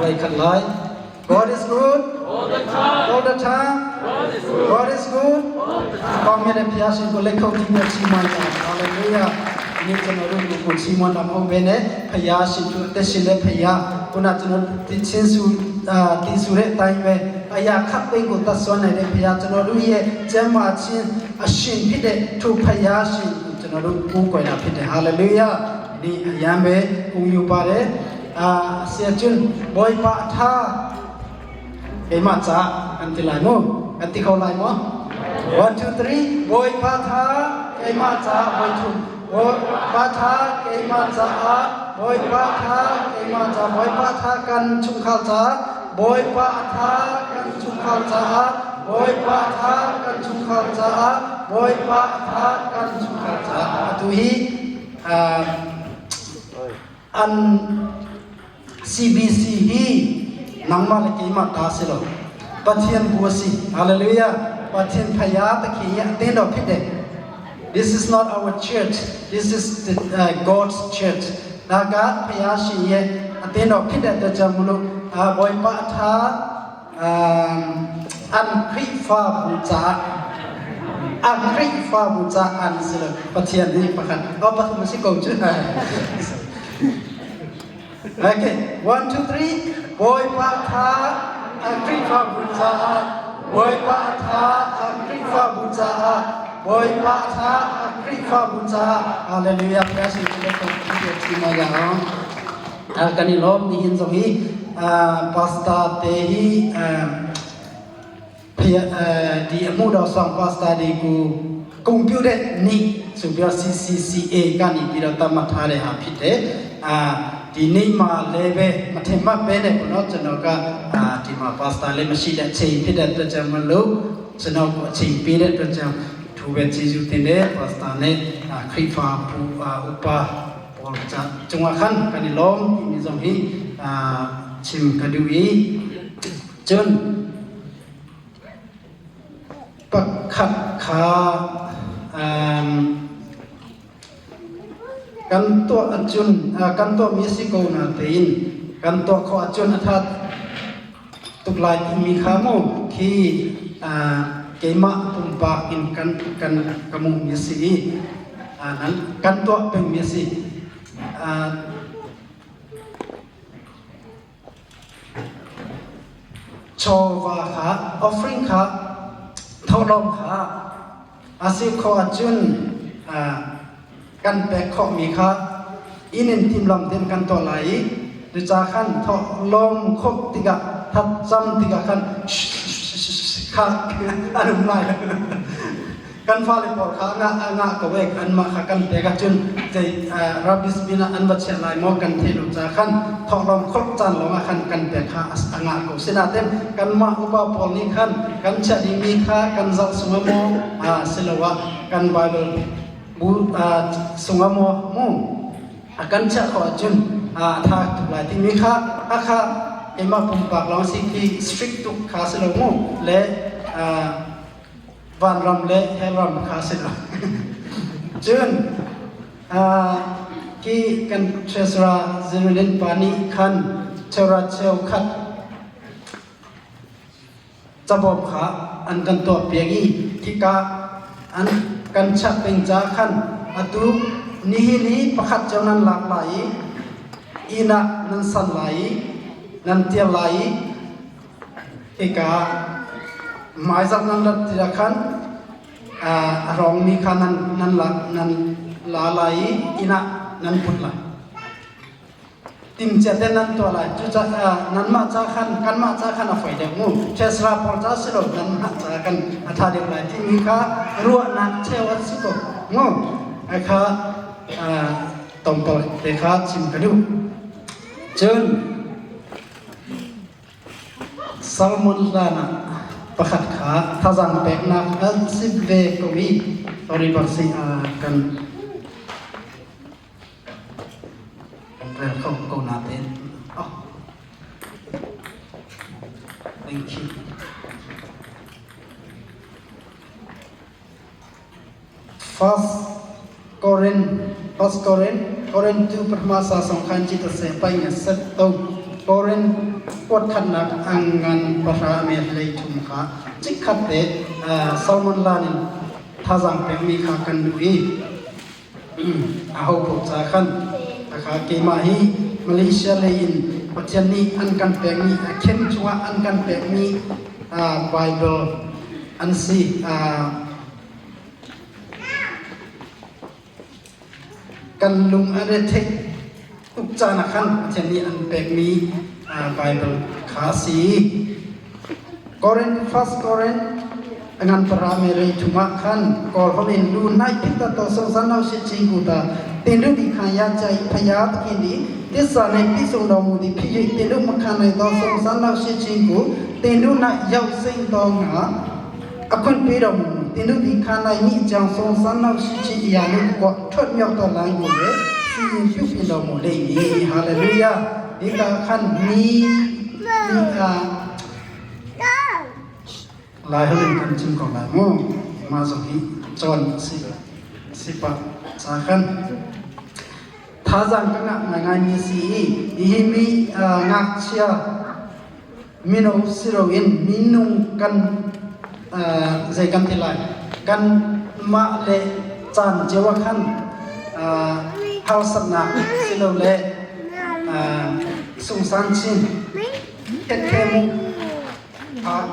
Lai khat lai. God is good. All the time. All the time. God is good. God is good. All the time. ကောင်းမြတ်တဲ့ဘုရားရှင်ကိုလက်ခုပ်တီးပြီးချီးမွမ်းကြအောင်ဟာလေလုယာဒီနေ့ကျွန်တော်တို့ကိုကိုချီးမွမ်းတာမဟုတ်ဘဲနဲ့ဘုရားရှင်သူအသက်ရှင်တဲ့ဘုရားခုနကျွန်တော်တင်ချင်းစုအာတင်စုတဲ့အတိုင်းပဲအရာခတ်သိမ်းကိုတတ်ဆွမ်းနိုင်တဲ့ဘုရားကျွန်တော်တို့ရဲ့ကျမ်းမာခြင်းအရှင်ဖြစ်တဲ့ထိုဘုရားရှင်ကိုကျွန်တော်တို့ကိုးကွယ်တာဖြစ်တယ်ဟာလေလုယာဒီအရန်ပဲဂုဏ်ယူပါတယ်အာဆရာကျွန်းဘွိုင်ပါအထား Keimah ca an ti lai mu an ti kho lai maw 1 2 3 Bawipa tha keimah ca voi thum Bawipa tha keimah caah Bawipa tha keimah ca Bawipa tha kan chungkhar ca Bawipa tha kan chungkhar caah Bawipa tha kan chungkhar caah Bawipa tha kan chungkhar caah atu hi an CBC hi nangmah le keimah ta si lo. Pathian bu a si. Hallelujah. Pathian phaya takhi hi a te lo phit de. This is not our church. This is the, God's church. Naga phaya shi ye a te lo phit de ta mulu Bawipa a tha an Khrihfa bu caah an Khrihfa bu caah an si lo. Pathian hi pakhat. Oh, pathum si ko cu. Okay, 1, 2, 3. Bawipa tha a Khrihfabu caah Bawipa tha a Khrihfabu caah Bawipa tha a Khrihfabu caah Hallelujah. Praise the Lord. Kan i lawm nihin zong hi pastor te hi di a hmuh do song pastor di ku computer ni su bia CCCA kan i pi do tam ma tha le ha phit te a di ni ma le be ma the ma be ne ko no ကျွန်တော်ကအာဒီမှာ pastor လည်းမရှိတဲ့ချိန်ဖြစ်တဲ့အတွက်ကြောင့်မလို့ကျွန်တော်ကိုအချိန်ပေးတဲ့အတွက်ကြောင့်ထူပဲကျေးဇူးတင်တယ် pastor နဲ့ခရိဖာပူဥပပေါ်ချာကျုံခန်ကန်ဒီလုံးဒီဇုံဟီအာချင်ကဒူီကျွန်း Pakhat kha kan tuah ahcun kan tuahmi a si ko natein kan tuah khawh ahcun a ṭha tuk lai timi kha mu khi keimah pumpak in kan kan ka hmuhmi a si i kan tuah pengmi a si. Chawva kha offering kha thawhlawm kha a si khawh ahcun kan pek khawhmi kha inn in timhlamh tein kan tuah lai i cuca khan thawhlawm khawh tikah thlacam tikah khan kha an um lai. Kan fale pawl kha a ngah ko e anmah kha kan pek ahcun zei rabbis bin ah an va chiah lai maw kan theih lo ca khan thawhlawm khawlh caan lawng ah khan kan pek kha a ngah ko. Sinain kanmah upa pawl nih khan kan chiah dingmi kha kan zoh sung maw siloah kan Bible bu sung maw mu a kan chiah khawh ahcun a tha tuk lai timi kha a kha keimah pumpak lawng si khi strict tuk kha si lo mu le vanram le hellram kha si lo. Cun khi kan treasurer Zerilin pa nih khan cheuhra cheukhat cabawm kha an kan tuahpiak i khika an kan chap peng ca khan atu nihin hi pakhat cio nan lak lai i inn ah nan san lai i nan tial lai i Hika hmaizarh nan rat tikah khan a hrawngmi kha nan nan la nan la lai i inn ah nan put lai. Timhcia te nan tuah lai. Cucaah nanmah ca khan kanmah ca khan a foi deuh mu. Tesla pawl ca si lo nanmah ca kan a ṭha deuh lai timi kha ruahnak cheu an si ko mu. Kha tlawmpal te kha chim ka duh. Cun Salmon hlan ah pakhat kha thazaang peknak an si ve ko i sorry bak si kan kan rel kho ko nain oh thank you. First Korin First Korin Korin tu perhmasa song khan chi ta se pai nga set to. Korin kuatkhatnak a ngan pahra a me 13 kha chikkhat te Solomon lan in thazaang pekmi kha kan duh i aho paoh ca khan akha keimah hi Malaysia lei in Pathian nih an kan pekmi a khen chungah an kan pekmi Bible an si. Kan lung a retheih tuk caan ah khan Pathian nih an pekmi Bible kha a si. Korin First Korin a ngan para me rei thum ah khan Kawl holh in lu nai phit ta to so san lo shi ching ku ta tin ru di khan ya chai phaya tkin di tisa nei pi sung do mu di phi yi tin ru ma khan nei to so san lo shi ching ku tin ru na yau sing to nga အခွင့်ပေးတော်မူသင်တို့ဒီခန္ဓာဤအကြောင်းဆုံးစမ်းနောက်ရှိခြင်းအရာတို့ကိုထွက်မြောက်သောလမ်းကိုလည်းစီရင်ပြုပြင်တော်မူလိမ့်မည်ဟာလေလုယာဒီကခန်နီဒီအာလာဟလင်kan chim ko lai mu ma zo hi chon si si pa cha khan thazang ka ngah ngai mi si i hi mi ngakchia Mino si loin minung kan zei kan ti lai kan mah le caan cio ah khan harsatnak silole sungsan chin khetkhe mu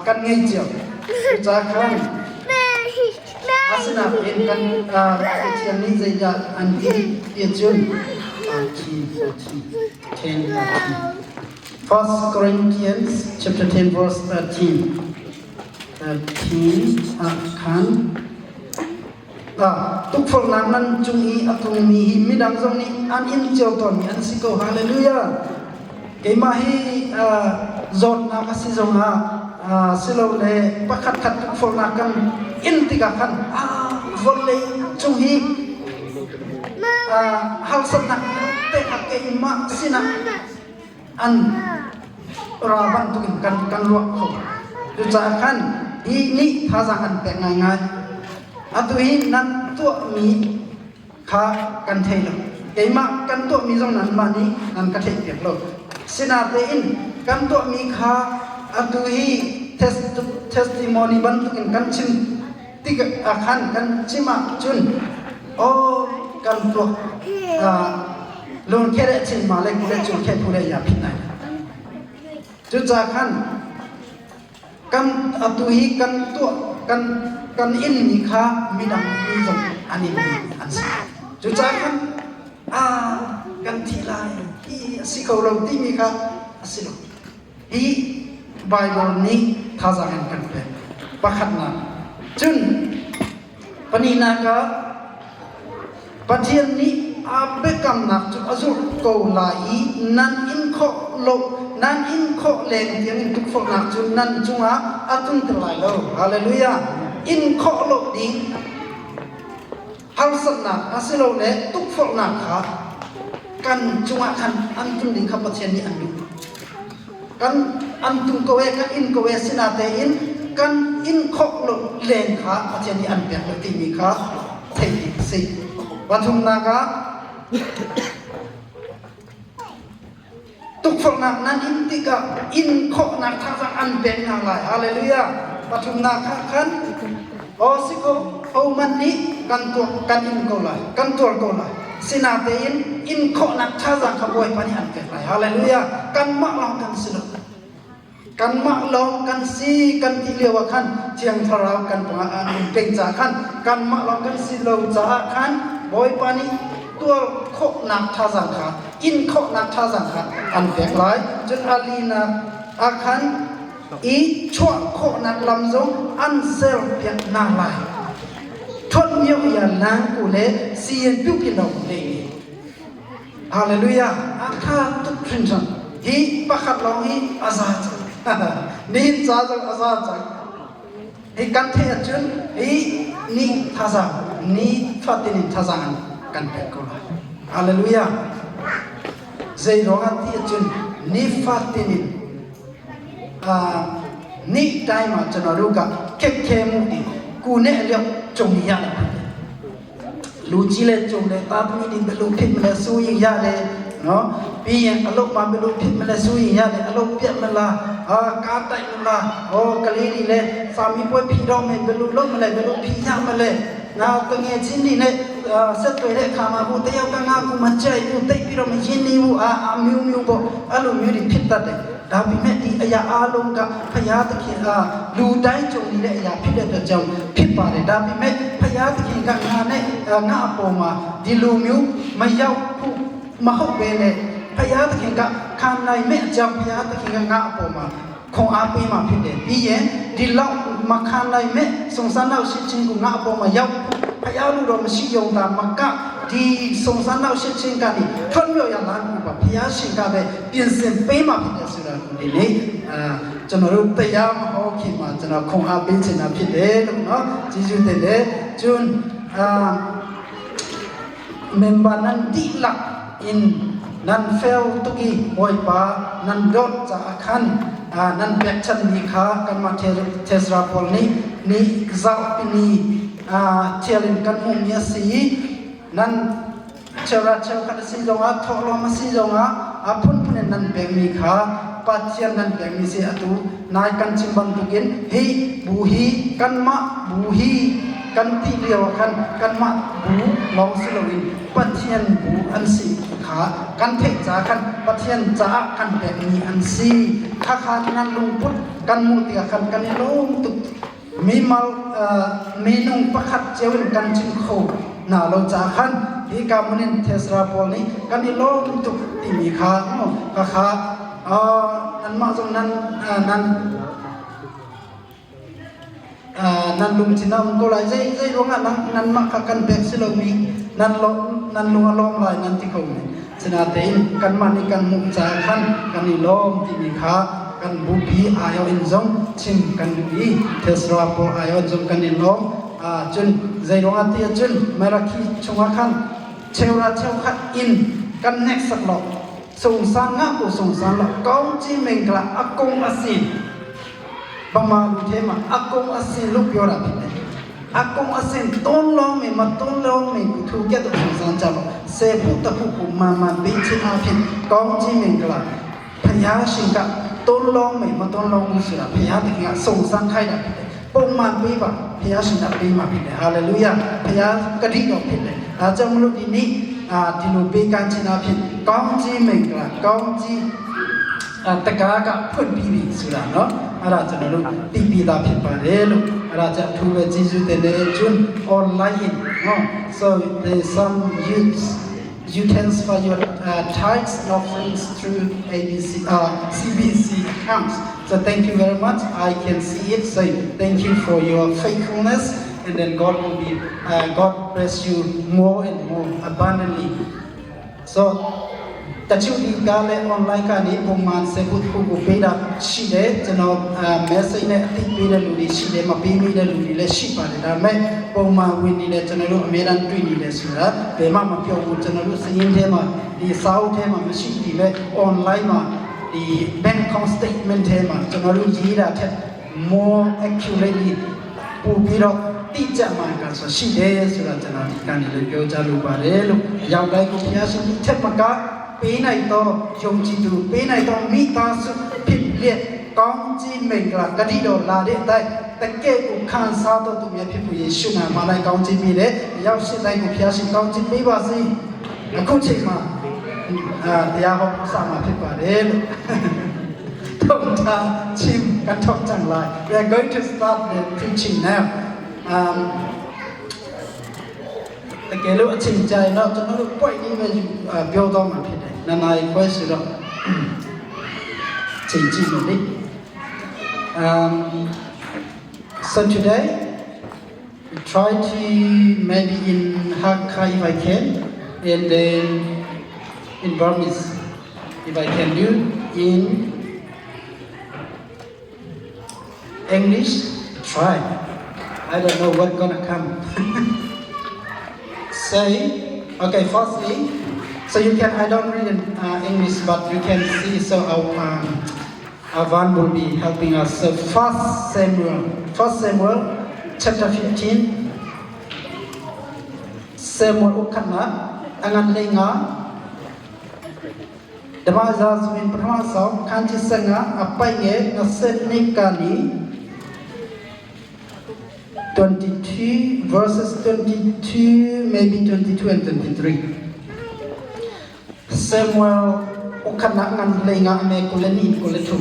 kan ngei cio. Cucaah khan asinain kan Pathian nih zeidah an ti ti cun 10 1 Corinthians chapter 10 verse 13. 13 ah khan tukforhnak nan cung i a tlungmi hi midang zong nih an in cio tawnmi an si ko. Hallelujah. Keimah hi zawtnak a si zongah silole pakhat khat tukforhnak kan in tikah khan vawlei cung hi harsatnak te kha keimah sinah an ra bantukin kan kan ruah kho. Cucaah khan hi nih thazaang an pek ngaingai. Atu hi nan tuahmi kha kan thei lo. Keimah kan tuahmi zong nanmah nih nan ka theihpiak lo. Sinatein kan tuahmi kha atu hi testimony bantukin kan chim tik ah khan kan chim ahcun aw kan tuah lung khe le chin ma le ku le cu khe phu le ya phin nai. Cucaah khan kan atu hi kan tuah kan kan in mi kha midang mi zong an in mi an si. Cucaah khan a kan thi lai hi a si ko lo timi kha a si lo. Hi Bible nih thazaang in kan pek. Pakhatnak. Cun pahnihnak ah Pathian nih aa biakamnak cu a zulh ko lai i nan in khawh lo nan in khawh leng tiang in tukforhnak cu nan cungah a tlunter lai lo. Hallelujah. In khawh lo ding harsatnak asilole tukforhnak kha kan cungah khan an tlun ding kha Pathian nih an duh. Kan an tum ko e, kan in ko e sinatein kan in khawh lo leng kha Pathian nih an pek lo timi kha theih ding a si. Pathumnak ah tukforhnak nan in tikah in khawhnak thazaang an pek hna lai. Hallelujah. Pathumnak ah khan aw si ko oman nih kan tuah kan in ko lai, kan tuar ko lai. Sinatein in khawhnak thazaang kha Bawipa nih an pek lai. Hallelujah. Kanmah lawng kan si lo. Kanmah lawng kan si kan ti lio ah khan Thiang Thlarau kan pangah ah an pek caah khan kanmah lawng kan si lo caah khan Bawipa nih tuar khawhnak thazaang kha in khawhnak thazaang kha an pek lai. Cun alinak ah khan i chuah khawhnak lam zong an serpiak hna lai. Thuat mio ya nang ku le sian piu pi lo le Hallelujah. A tha tuk hringhran. Hi pakhat lawng hi a za cang. Nihin ca zong a za cang. Hi kan theih ahcun hi ni thazaang, ni fatin in thazaang an kan pek ko lai. Hallelujah. Zei ruangah ti ahcun ni fatin in ni time ah cun aruka kekhe mu ti ku ne liok chung ya Luci le cung le ta pui ning le lungthin le su ing ya le နော်ပြီးရင်အလုပ်မှာဘယ်လိုဖြစ်မလဲစိုးရင်ရတယ်အလုပ်ပြတ်မလားအာကားတိုက်မလားဟောကလေးတွေလည်းစာမီပွဲဖြီတော့မယ်ဘယ်လိုလုပ်မလဲဘယ်လိုဖြီရမလဲငါတငယ်ချင်းတွေနဲ့ဆက်သွယ်တဲ့အခါမှာဟိုတယောက်ကငါ့ကိုမကြိုက်ဘူးတိတ်ပြီးတော့မရင်းနှီးဘူးအာအမျိုးမျိုးပေါ့အဲ့လိုမျိုးတွေဖြစ်တတ်တယ်ဒါပေမဲ့ဒီအရာအလုံးကဖရာသခင်အားလူတိုင်းကြုံနေတဲ့အရာဖြစ်တဲ့အတွက်ကြောင့်ဖြစ်ပါတယ်ဒါပေမဲ့ဖရာသခင်ကငါနဲ့ငါအပေါ်မှာဒီလိုမျိုးမရောက်ဘူးမဟုတ်ပဲနဲ့ဖရာသခင်ကခံနိုင်မဲ့အကြောင်းဖရာသခင်ကငါအပေါ်မှာခွန်အားပေးမှာဖြစ်တယ်ပြီးရင်ဒီလောက်မခံနိုင်မဲ့စုံစမ်းတော့ရှင်းချင်းကငါအပေါ်မှာရောက်ဖရာလို့တော့မရှိုံတာမကဒီစုံစမ်းတော့ရှင်းချင်းကနေထွတ်မြောက်ရလာမှာပါဖရာရှင်ကပဲပြင်ဆင်ပေးမှာဖြစ်တယ်ဆိုတာကိုဒီနေ့အာကျွန်တော်တို့တရားမဟောခင်မှာကျွန်တော်ခွန်အားပေးချင်တာဖြစ်တယ်လို့နော်ကျေးဇူးတင်တယ်ကျွန်းအာ member nan dihlak in nan fel tuki Bawipa nan dawt caah khan nan pekchanmi kha kanmah Tesra pawl nih ni zarhpini thial in kan hmuhmi a si i nan cheuhra cheukhat a si zongah thawhlawm a si zongah a phunphun in nan pekmi kha Pathian nan pekmi si atu nai kan chim bantukin hi bu hi kanmah bu hi kan ti lio ah khan kanmah bu lawng si loin Pathian bu an si kha kan theih ca khan Pathian caah kan pekmi an si khakha nan lungput kan hmuh tikah khan kan i lawm tuk mimal minung pakhat cio in kan chim kho na lo ca khan hi ka munin Thesra pawl nih kan i lawm tuk timi kha kha nanmah zong nan nan nan lungthin a um ko lai zei zei ruangah nanmah kha kan pek si lomi nan lo nan lung a lawm lai nan ti kho men sinatein kanmah nih kan hmuh caah khan kan i lawm timi kha kan bupi aiawh in zong chim kan duh i Thesra pawl aiawh in zong kan i lawm cun zei ruangah ti ahcun Malakhi chungah khan cheura cheukhat in kan hneksak lo sungsan nga ko sungsan lo kaung chi mengkla akong asi ဗမာလူထဲမှာအကုန်အစင်လို့ပြောတာဖြစ်တယ်အကုန်အစင်တုံးလုံးမေမတုံးလုံးမေကိုသူကဲ့သို့စုံစမ်းကြလို့စေဖို့တခုကိုမှန်မှန်ပေးခြင်းအပြင်ကောင်းခြင်းမင်္ဂလာဖယားရှင်ကတုံးလုံးမေမတုံးလုံးဘူးဆိုတာဖယားသခင်ကစုံစမ်းခိုင်းတာဖြစ်တယ်ပုံမှန်ပေးပါဖယားရှင်ကပေးမှာဖြစ်တယ်ဟာလေလုယာဖယားဂတိတော်ဖြစ်တယ်ဒါကြောင့်မလို့ဒီနေ့အာဒီလိုပေးကမ်းခြင်းအပြင်ကောင်းခြင်းမင်္ဂလာကောင်းခြင်း တကားကဖွင့်ပြီးပြီဆိုတာနော်အဲ့ဒါကျွန်တော်တို့သိပြီးသားဖြစ်ပါတယ်လို့အဲ့ဒါကြောင့်အထူးပဲကျေးဇူးတင်တယ်ကျွန်း online နော် so there's some youths you transfer your tithes and offerings through ABC CBC accounts so thank you very much I can see it so thank you for your faithfulness and then God will be God bless you more and more abundantly so တချို့ဒီကလည်း online ကနေပုံမှန်စေဖို့ခုကိုပေးတာရှိတယ်ကျွန်တော်အဲ message နဲ့အသိပေးတဲ့လူတွေရှိတယ်မပေးမိတဲ့လူတွေလည်းရှိပါတယ်ဒါပေမဲ့ပုံမှန်ဝင်နေတယ်ကျွန်တော်တို့အများအားတွေ့နေတယ်ဆိုတာဘယ်မှမပြောဘူးကျွန်တော်တို့စရင်းထဲမှာဒီစာအုပ်ထဲမှာမရှိဒီမဲ့ online မှာဒီ bank account statement ထဲမှာကျွန်တော်တို့ရေးတာထက် more accurately ပို့ပြီးတော့တိကျမှန်ကန်ဆိုရှိတယ်ဆိုတာကျွန်တော်ဒီကနေလည်းပြောကြလိုပါတယ်လို့အရောက်တိုင်းကိုဘုရားရှင်ထက်မကပေးနိုင်တော့ယုံကြည်သူပေးနိုင်တော့မိသားစုဖြစ်လျက်ကောင်းကြီးမင်္ဂလာဂတိတော်လာတဲ့အတိုင်းတကယ့်ကိုခံစားတော်သူများဖြစ်ဖို့ယေရှုနာမ၌ကောင်းချီးပေးတယ်။ရောက်ရှိတိုင်းကိုဘုရားရှင်ကောင်းချီးပေးပါစေ။အခုချိန်မှာအာတရားဟောစမှာဖြစ်ပါတယ်လို့ ထုံတာချင်းကထောက်ကြလိုက် We are going to start the preaching now. တကယ်လို့အချိန်ကြာရင်တော့ကျွန်တော်တို့ပွိုက်လေးပဲယူပြောတော့မှာဖြစ်တယ်။နာနာရီခွဲဆိုတော့ချိန်ကြည့်မယ်လေ။ So today we try to maybe in Hakha if I can and then in Burmese if I can do in English try I don't know what gonna come say okay firstly so you can I don't read in English but you can see so our Avan will be helping us so first Samuel chapter 15 Samuel ukhatnak a ngan 15. ဓမ္မရာဇဝင်ပထမဆောင်အခန်းကြီး15အပိုက်ငယ်22ကနေ22 verses 22 maybe 22 and 23 Samuel ဥခဏငန်လေငါမေကုလနီကုလထု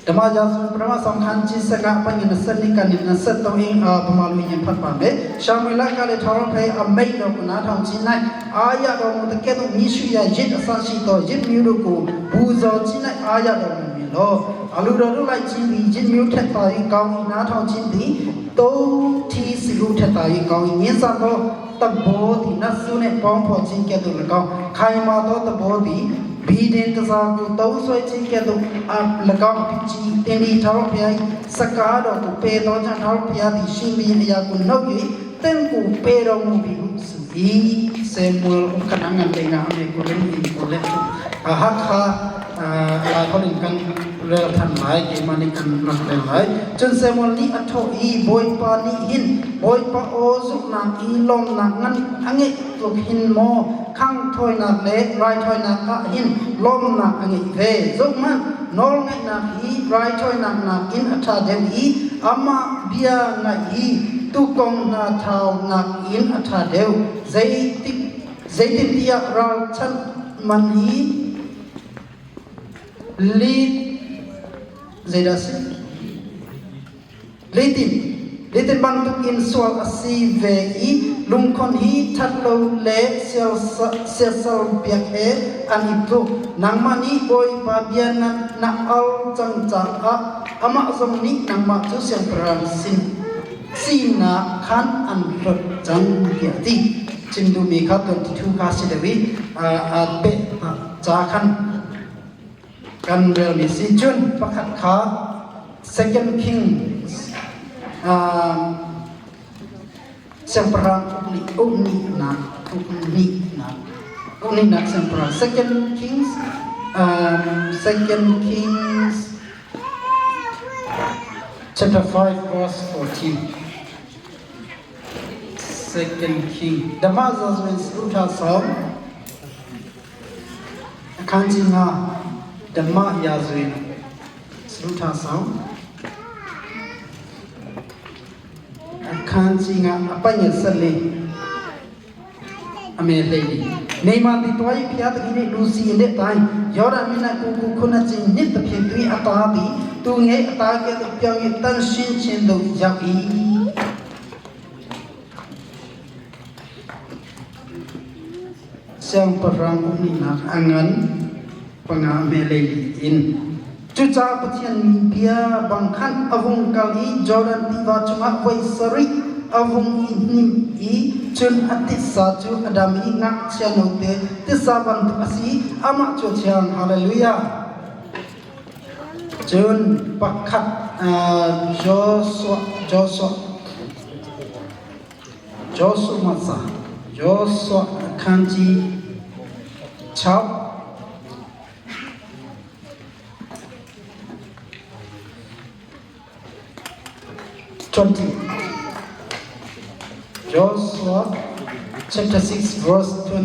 ဓမ္မရာဇဝင်ပထမဆောင်ခန်းကြီး15အပိုက်ငယ်22ကနေ23အင်းအာပမာလူရင်ဖတ်ပါမယ်ရှာမွေလကလည်းထောင်းဖေးအမိတ်တော်ကိုနားထောင်ခြင်း၌အာရတော်မူတကဲ့သို့မိရှုရရစ်အဆရှိသောရစ်မျိုးတို့ကိုဘူဇော်ခြင်း၌အာရတော်မူမည်လောအလူတော်တို့လိုက်ခြင်းသည်ရစ်မျိုးထက်သာ၍ကောင်း၏နားထောင်ခြင်းသည်တုံးထီစီဟုထက်သာ၍ကောင်း၏မြင့်စသောတဘောသည်နတ်ဆုနှင့်ပေါင်းဖော်ခြင်းကဲ့သို့၎င်းခိုင်မာသောတဘောသည်ဘီဒင်တစားကိုတုံးဆွဲခြင်းကဲ့သို့အ၎င်းဖြစ်ခြင်းတင်ဒီထောင်းဖျားစကားတော်ကိုပေတော်ချံထောင်းဖျားသည်ရှင်ဘီအရာကိုနှုတ်၍တင့်ကိုပေတော်မူပြီဟုဆို၏ဆေမွေလခနငန်လေငါအမေကိုလည်းဒီကိုလည်းအဟခါအာခေါင်းကန်ရဲထန်လိုက်ဒီမနိကန်ရလဲလိုက်จนเซมอลนี่อโทอีบอยปานี่หินบอยปาโอสุนาอีลอมนางันอังเงตุหินโมขังถอยนาเลไรถอยนาอะหินลอมนาอังเงเวซุมันนอลไงนาฮีไรถอยนานาอินอัฐเดวีอามาเบียไงฮีตุกงนาทาวนาอินอัฐเดวไซติไซตินติยราชันมันฮีลี zeidah si leitin leitin bantuk in sual a si ve i lungkhon hi that lo le siasal biak he an i tluk nangmah nih Bawipa bia na na al cang caah amah zong nih nangmah cu siangpahrang sin sinak khan an hlawt cang tiah a ti chim duhmi kha 22 kha si deuh i a peh ca khan kan relmi si cun pakhat kha Second King siangpahrang uknih uknih uknihnak siangpahrang Second Kings Second Kings chapter 5 verse 14 Second King ဓမ္မဇာဝင်စရုထဆောင်အခန်းကြီး5ဓမ္မရာဇဝင်စရုထဆောင်အခန်းကြီး5အပိုင်14အမေလေးနေမန်ဒီတွိုင်းဖျားတကိနေလူစီတဲ့တိုင်းယောရမင်းကိုကိုခုနချင်းနှစ်တဖြစ်သွေးအသားသည်သူငယ်အသားကဲ့သို့ပြောင်း၍တန်ရှင်းခြင်းသို့ရောက်၏ဆံပရံဥနိနာအငန်ပငါမေလေးအင် Cuca Pathian mi bia bang khan avung kal i Jordan tiva chungah voi sarih avung i hnim i cun a titsa cu a dam i ngakchia note titsa bantuk a si amah cu thiang hallelujah cun pakhat Joshua Joshua Joshua hmasa Joshua အခန်းကြီး6 20 Joshua chapter 6 verse 20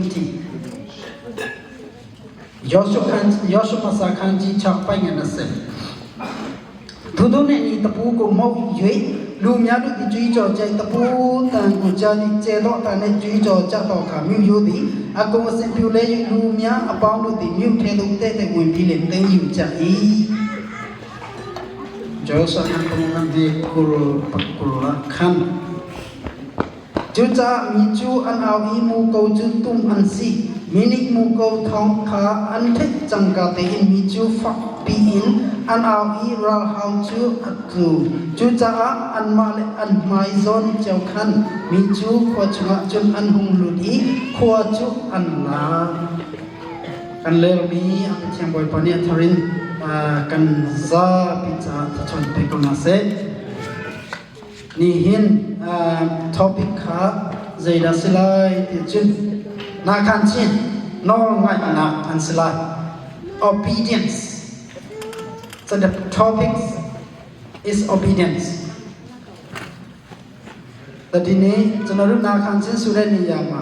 ယောရှုခန်းယောရှုမစာခန်းကြီး6ပိုင်ငယ်20သူတို့နှင့်ဤတပူးကိုမဟုတ်၍လူများတို့သည်ကြွေးကြော်ကြတပူးတန်ကိုကြားသည်ကျဲသောအတန်နှင့်ကြွေးကြော်ကြသောအခါမြို့ရိုးသည်အကုန်အစင်ပြိုလဲ၍လူများအပေါင်းတို့သည်မြို့ထဲသို့တဲ့တဲ့ဝင်ပြီးလင်သိမ်းယူကြ၏ဂျောဆန်ကနန်ဒီကူပကူလာခန် Cuca mi cu an au i muko cu tum an si. Mi nih muko thawng kha an theih cangka tein mi cu fakpi in an au i ralhau cu a tlu. Cucaah anmah le an hmai zawn cio khan mi cu khua chungah cun an hung lut i khua cu an la. Kan lermi a Pathian Bawipa nih a thar in kan zapi caah thluachuah pe ko hna seh. Nihin topic kha zeidah si lai ti cun nakhan chin nawlngaihnak an si lai. Obedience. So the topic is obedience. တဒီနေ့ကျွန်တော်တို့နာခံခြင်းဆိုတဲ့နေရာမှာ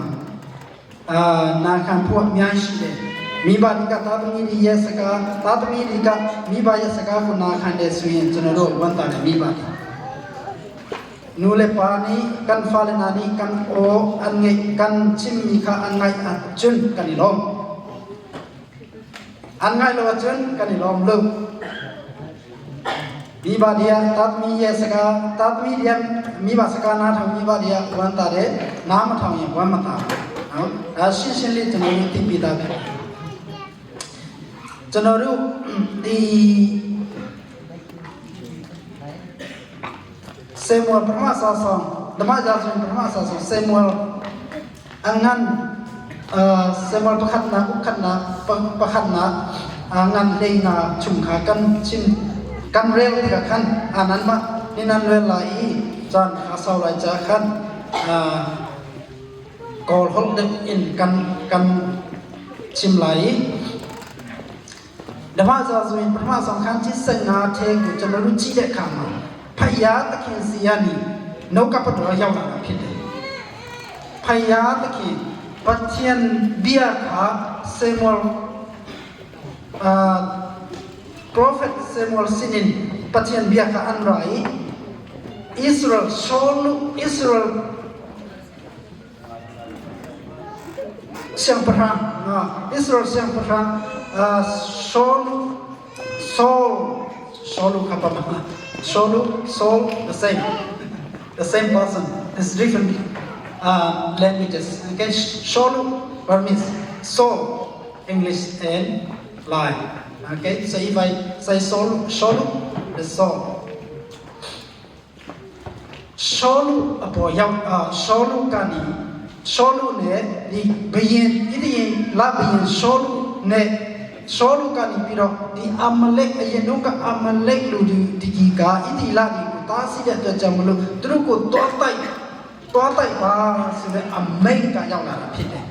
အာနာခံဖို့အများရှိတယ်။ မိဘတွေကသားသမီးတွေရဲ့စကားသားသမီးတွေကမိဘရဲ့စကားကိုနာခံတယ်ဆိုရင်ကျွန်တော်တို့ဝမ်းသာတယ်မိဘတွေ nu le pa nih kan fale hna nih kan aw an ngeih kan chimmi kha an ngaih ahcun kan i lawm. An ngaih lo ahcun kan i lawm lo. Mi ba dia tat mi ye saka tat mi dia mi ba saka na thang mi ba dia wan ta de na ma thang ye wan ma ta နော်ဒါရှင်းရှင်းလေးကျွန်တော်တို့သိပြီးသားပဲကျွန်တော်တို့ဒီ ဆေမွယ်ပထမဆာဆောင်ဓမ္မရာဇဝင်ပထမဆာဆောင်ဆေမွယ်အငန်အာဆေမွယ်ပခတ်နာဥခတ်နာပခတ်နာအငန်လေနာချုံခါကန်ချင်းကန်ရဲလကခန်အာနန်မနိနန်ဝဲလာဤဇန်ခါဆောလိုက်ချာခန်အာကောဟောဒအင်ကန်ကန်ချင်းလာဤဓမ္မစာဆိုရင်ပထမဆောင်ခန်းကြီး15ထဲကိုကျွန်တော်တို့ကြည့်တဲ့အခါမှာ ဖယားသခင်စီကနေနှုတ်ကပတ်တော်ရောက်လာတာဖြစ်တယ်။ဖယားသခင်ပထယန်ဘီယာခါဆေမွယ်အာ prophet Samuel sinin pathian bia kha an ra i Israel Saul Israel siangpahrang Israel siangpahrang Saul Saul Saul kha pa Saul Saul the same the same person it's different languages okay Saul means Saul English and Lai okay so if I say Saul Saul the Saul ရှောလုအပေါ်ရောက်အာရှောလုကနေရှောလုနဲ့ဒီဘယင်ဣသရေလဘယင်ရှောလုနဲ့ရှောလုကနေပြီးတော့ဒီအမလက်အရင်တော့ကအမလက်လူဒီဒီကြီးကဣသရေလဒီကိုတားဆီးတဲ့အတွက်ကြောင့်မလို့သူတို့ကိုတွားတိုက်တွားတိုက်ပါဆိုတဲ့အမိန့်ကရောက်လာတာဖြစ်တယ်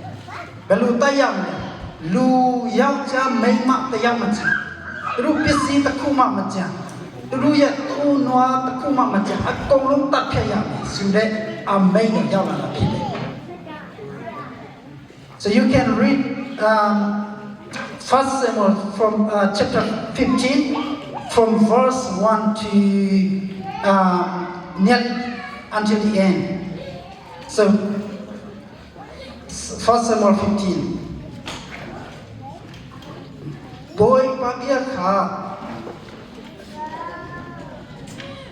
ဘယ်လိုတိုက်ရမလဲလူယောက်ျားမိန်းမတယောက်မချင်သူတို့ပစ္စည်းတစ်ခုမှမကြံသူတို့ရဲ့သူ့နွားတစ်ခုမှမကြံအကုန်လုံးတတ်ဖြတ်ရမယ်ဆိုတဲ့အမိန့်ကရောက်လာတာဖြစ်တယ် So you can read First Samuel from chapter 15 from verse 1 to nearly until the end. So First Samuel 15. Bawipa bia kha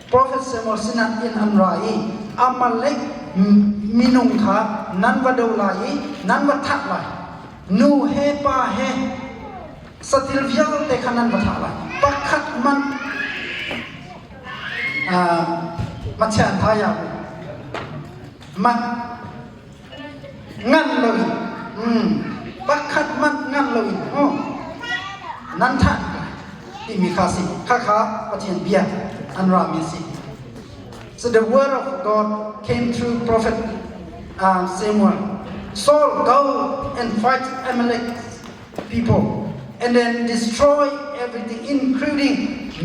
Prophet Samuel sinah in an ra i Amalek minung kha nan va do lai i nan va thah lai nu he pa he satil vialte kha nan va thah lai pakhat man ma chian tha ya ma ngan lo in pakhat man ngan lo in oh nan thah timi kha si kha kha Pathian bia an ra mi si. So the word of God came through prophet Samuel. Saul, go and fight Amalek people and then destroy everything, including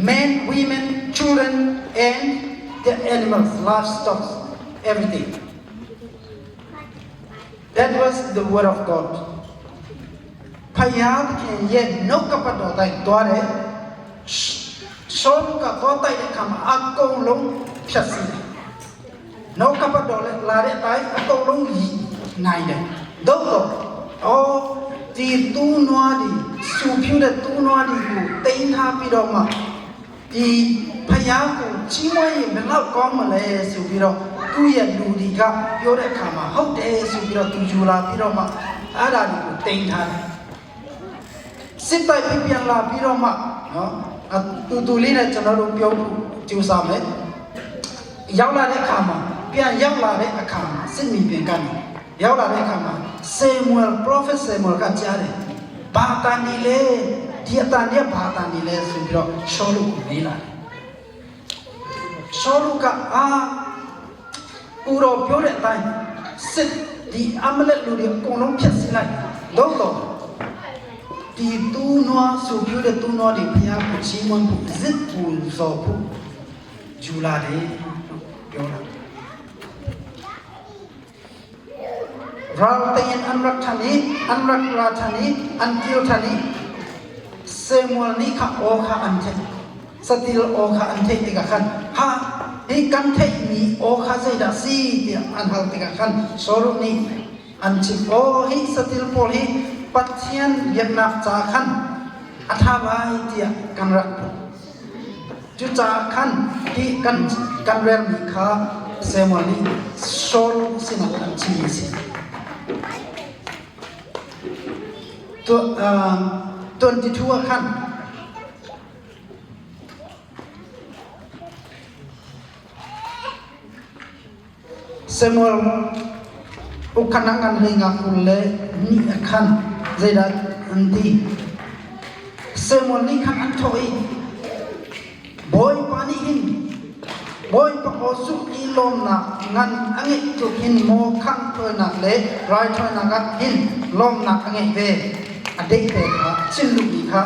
men, women, children, and the animals, livestock, everything. That was the word of God. ဖယားသခင်ရဲ့နှုတ်ကပတ်တော်တိုင်းတွားတယ်ရှောလုကတော့တိုက်တဲ့ခါမှာအကုန်လုံးဖြတ်စီတယ်နှုတ်ကပတ်တော်လည်းလာတဲ့အတိုင်းအကုန်လုံးနိုင်တယ်သို့တော့အော်ဒီတူးနွားဒီစူဖြူတဲ့တူးနွားဒီကိုတိန်းထားပြီးတော့မှဒီဖယားကိုချီးမွမ်းရင်ဘယ်တော့ကောင်းမလဲဆိုပြီးတော့သူ့ရဲ့လူတွေကပြောတဲ့အခါမှာဟုတ်တယ်ဆိုပြီးတော့သူယူလာပြီးတော့မှအဲ့ဒါတွေကိုတိန်းထားတယ် စစ်တိုက်ပြီးပြန်လာပြီးတော့မှနော်အတူတူလေးနဲ့ကျွန်တော်တို့ပြောဖို့ကြိုးစားမယ်ရောက်လာတဲ့အခါမှာပြန်ရောက်လာတဲ့အခါမှာစစ်မီပြန်ကနေရောက်လာတဲ့အခါမှာ Samuel Prophet Samuel ကကြားတယ်ဘာတန်ဒီလဲဒီအတန်ဒီဘာတန်ဒီလဲဆိုပြီးတော့ရှောလုကိုမေးလာတယ်ရှောလုကအာဦးတော်ပြောတဲ့အတိုင်းစစ်ဒီအမလက်လူတွေအကုန်လုံးဖျက်ဆီးလိုက်တော့တော့ ဒီတူးနွားဆိုပြတဲ့တူးနွားတွေဘုရားကိုချီးမွမ်းဖို့ဇစ်ပူဇော်ဖို့ဂျူလာတယ်လို့ပြောတာ။ Ral tein an rak ṭhan i an rak ra ṭhan i an kir ṭhan i Samuel nih kha aw kha an theih. Satil aw kha an theih tikah khan, Ha, hi kan theihmi aw kha zeidah si tiah an hal tikah khan Saul nih an chim. Aw, hi satil pawl hi Pathian biaknak ca khan a ṭha lai tiah kan rak put. Cucaah khan hi kan relmi kha Samuel nih Saul sinah an chimmi a si. 22 ah khan Samuel ukhan a ngan hlei nga 22 ah khan zeidah an ti? Samuel nih khan an thawh i, Bawipa nih hin Bawipa aw zumh i lawmnak ngan a ngeih tluk hin maw khangh thawinak le raithawinak ah hin lawmnak a ngeih ve? A deihte kha thinlung i kha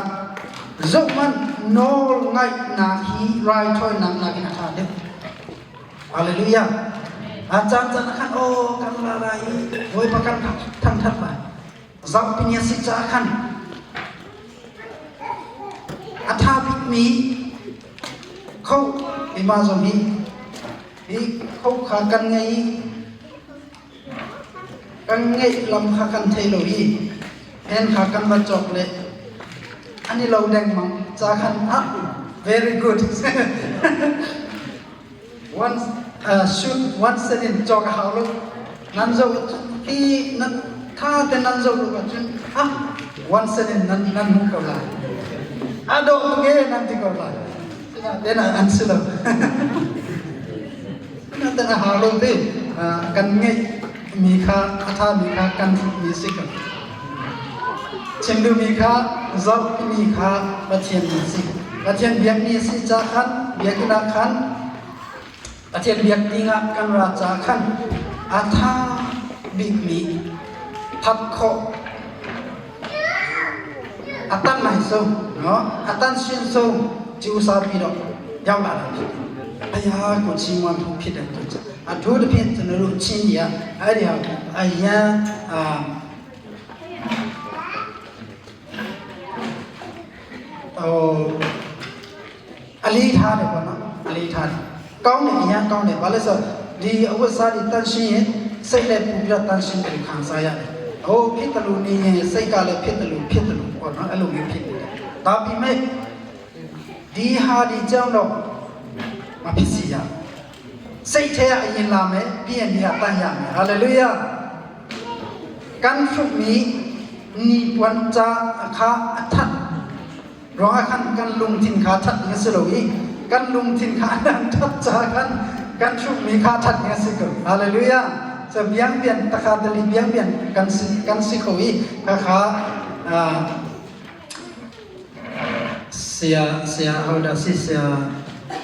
zohhmanh nawl ngaihnak hi raithawinak nakin a ṭha deuh. Hallelujah. A caan caan ah khan aw kan la lai i Bawipa kan thangṭhat lai. Zarhpini a si caah khan a ṭha bikmi kho keimah zong hi hi kho kha kan ngei i kan ngeih lam kha kan thei lo i hen kha kan va cawk le an i lo dengmang ca khan ah very good One shoot one set in cawk a hau lo. Nan zo hi nan tha te nan zo lu ahcun ah one set in nan nan hmuh ko lai. A dawh tuk e nan ti ko lai. Sinain an si lo. Sinain a hau lo ti kan ngeih mi kha a tha mi kha kan mi si ko. Chim duhmi kha zohmi kha Pathian mi si. Pathian biakmi si ca khan biakinn ah khan Pathian biak dingah kan ra ca khan a tha bikmi that khawh a tan nai so no a tan sin so ကျူစာပြီးတော့ရောက်လာတာဖြစ်တယ်။ဘုရားကိုချီးမွမ်းဖို့ဖြစ်တဲ့အတွက်ကြောင့်အထူးသဖြင့်ကျွန်တော်တို့ချင်းကြီးကအဲ့ဒီဟာအယံအာဟိုအလေးထားတယ်ပေါ့နော်အလေးထားတယ်ကောင်းတယ်အရန်ကောင်းတယ်ဘာလဲဆိုဒီအဝတ်စားတွေတန့်ရှင်းရင်စိတ်လည်းပူပြီးတော့တန့်ရှင်းတယ်ခံစားရတယ်ဟိုဖြစ်တယ်လို့နေရင်စိတ်ကလည်းဖြစ်တယ်လို့ဖြစ်တယ်လို့ပေါ့နော်အဲ့လိုမျိုးဖြစ်နေတယ်ဒါပေမဲ့ဒီဟာဒီကြောင့်တော့မဖြစ်စီရစိတ်ထဲကအရင်လာမယ်ပြီးရင်ဒီဟာတန့်ရမယ်ဟာလေလုယာ ကန်ဖုမီni puan ca kha a that ruangah khan kan lungthin kha that ding a si lo i kan lungthin kha an that ca khan kan hrukmi kha that ding a si ko hallelujah so biang bian takha dali biang bian kan si kan si kho i kha kha Sia sia hodah si sia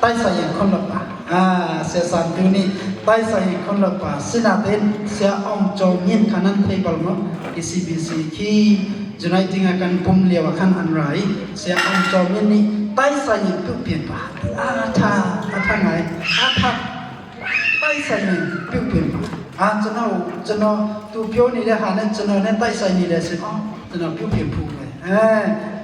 taisai in khon lo pa ah sia san tu nih taisai in khon lo pa sinain sia ong cho ngin khan an thei bal mo ECBC khi Uniting a kan pum lio ah khan an ra i sia ong cho ngin nih taisai in tu pian pa a tha a tha ngai a tha taisai in piu pian pa a chano chano tu pyo ni le ha nan chano nan taisai ni le sin chano piu pian phu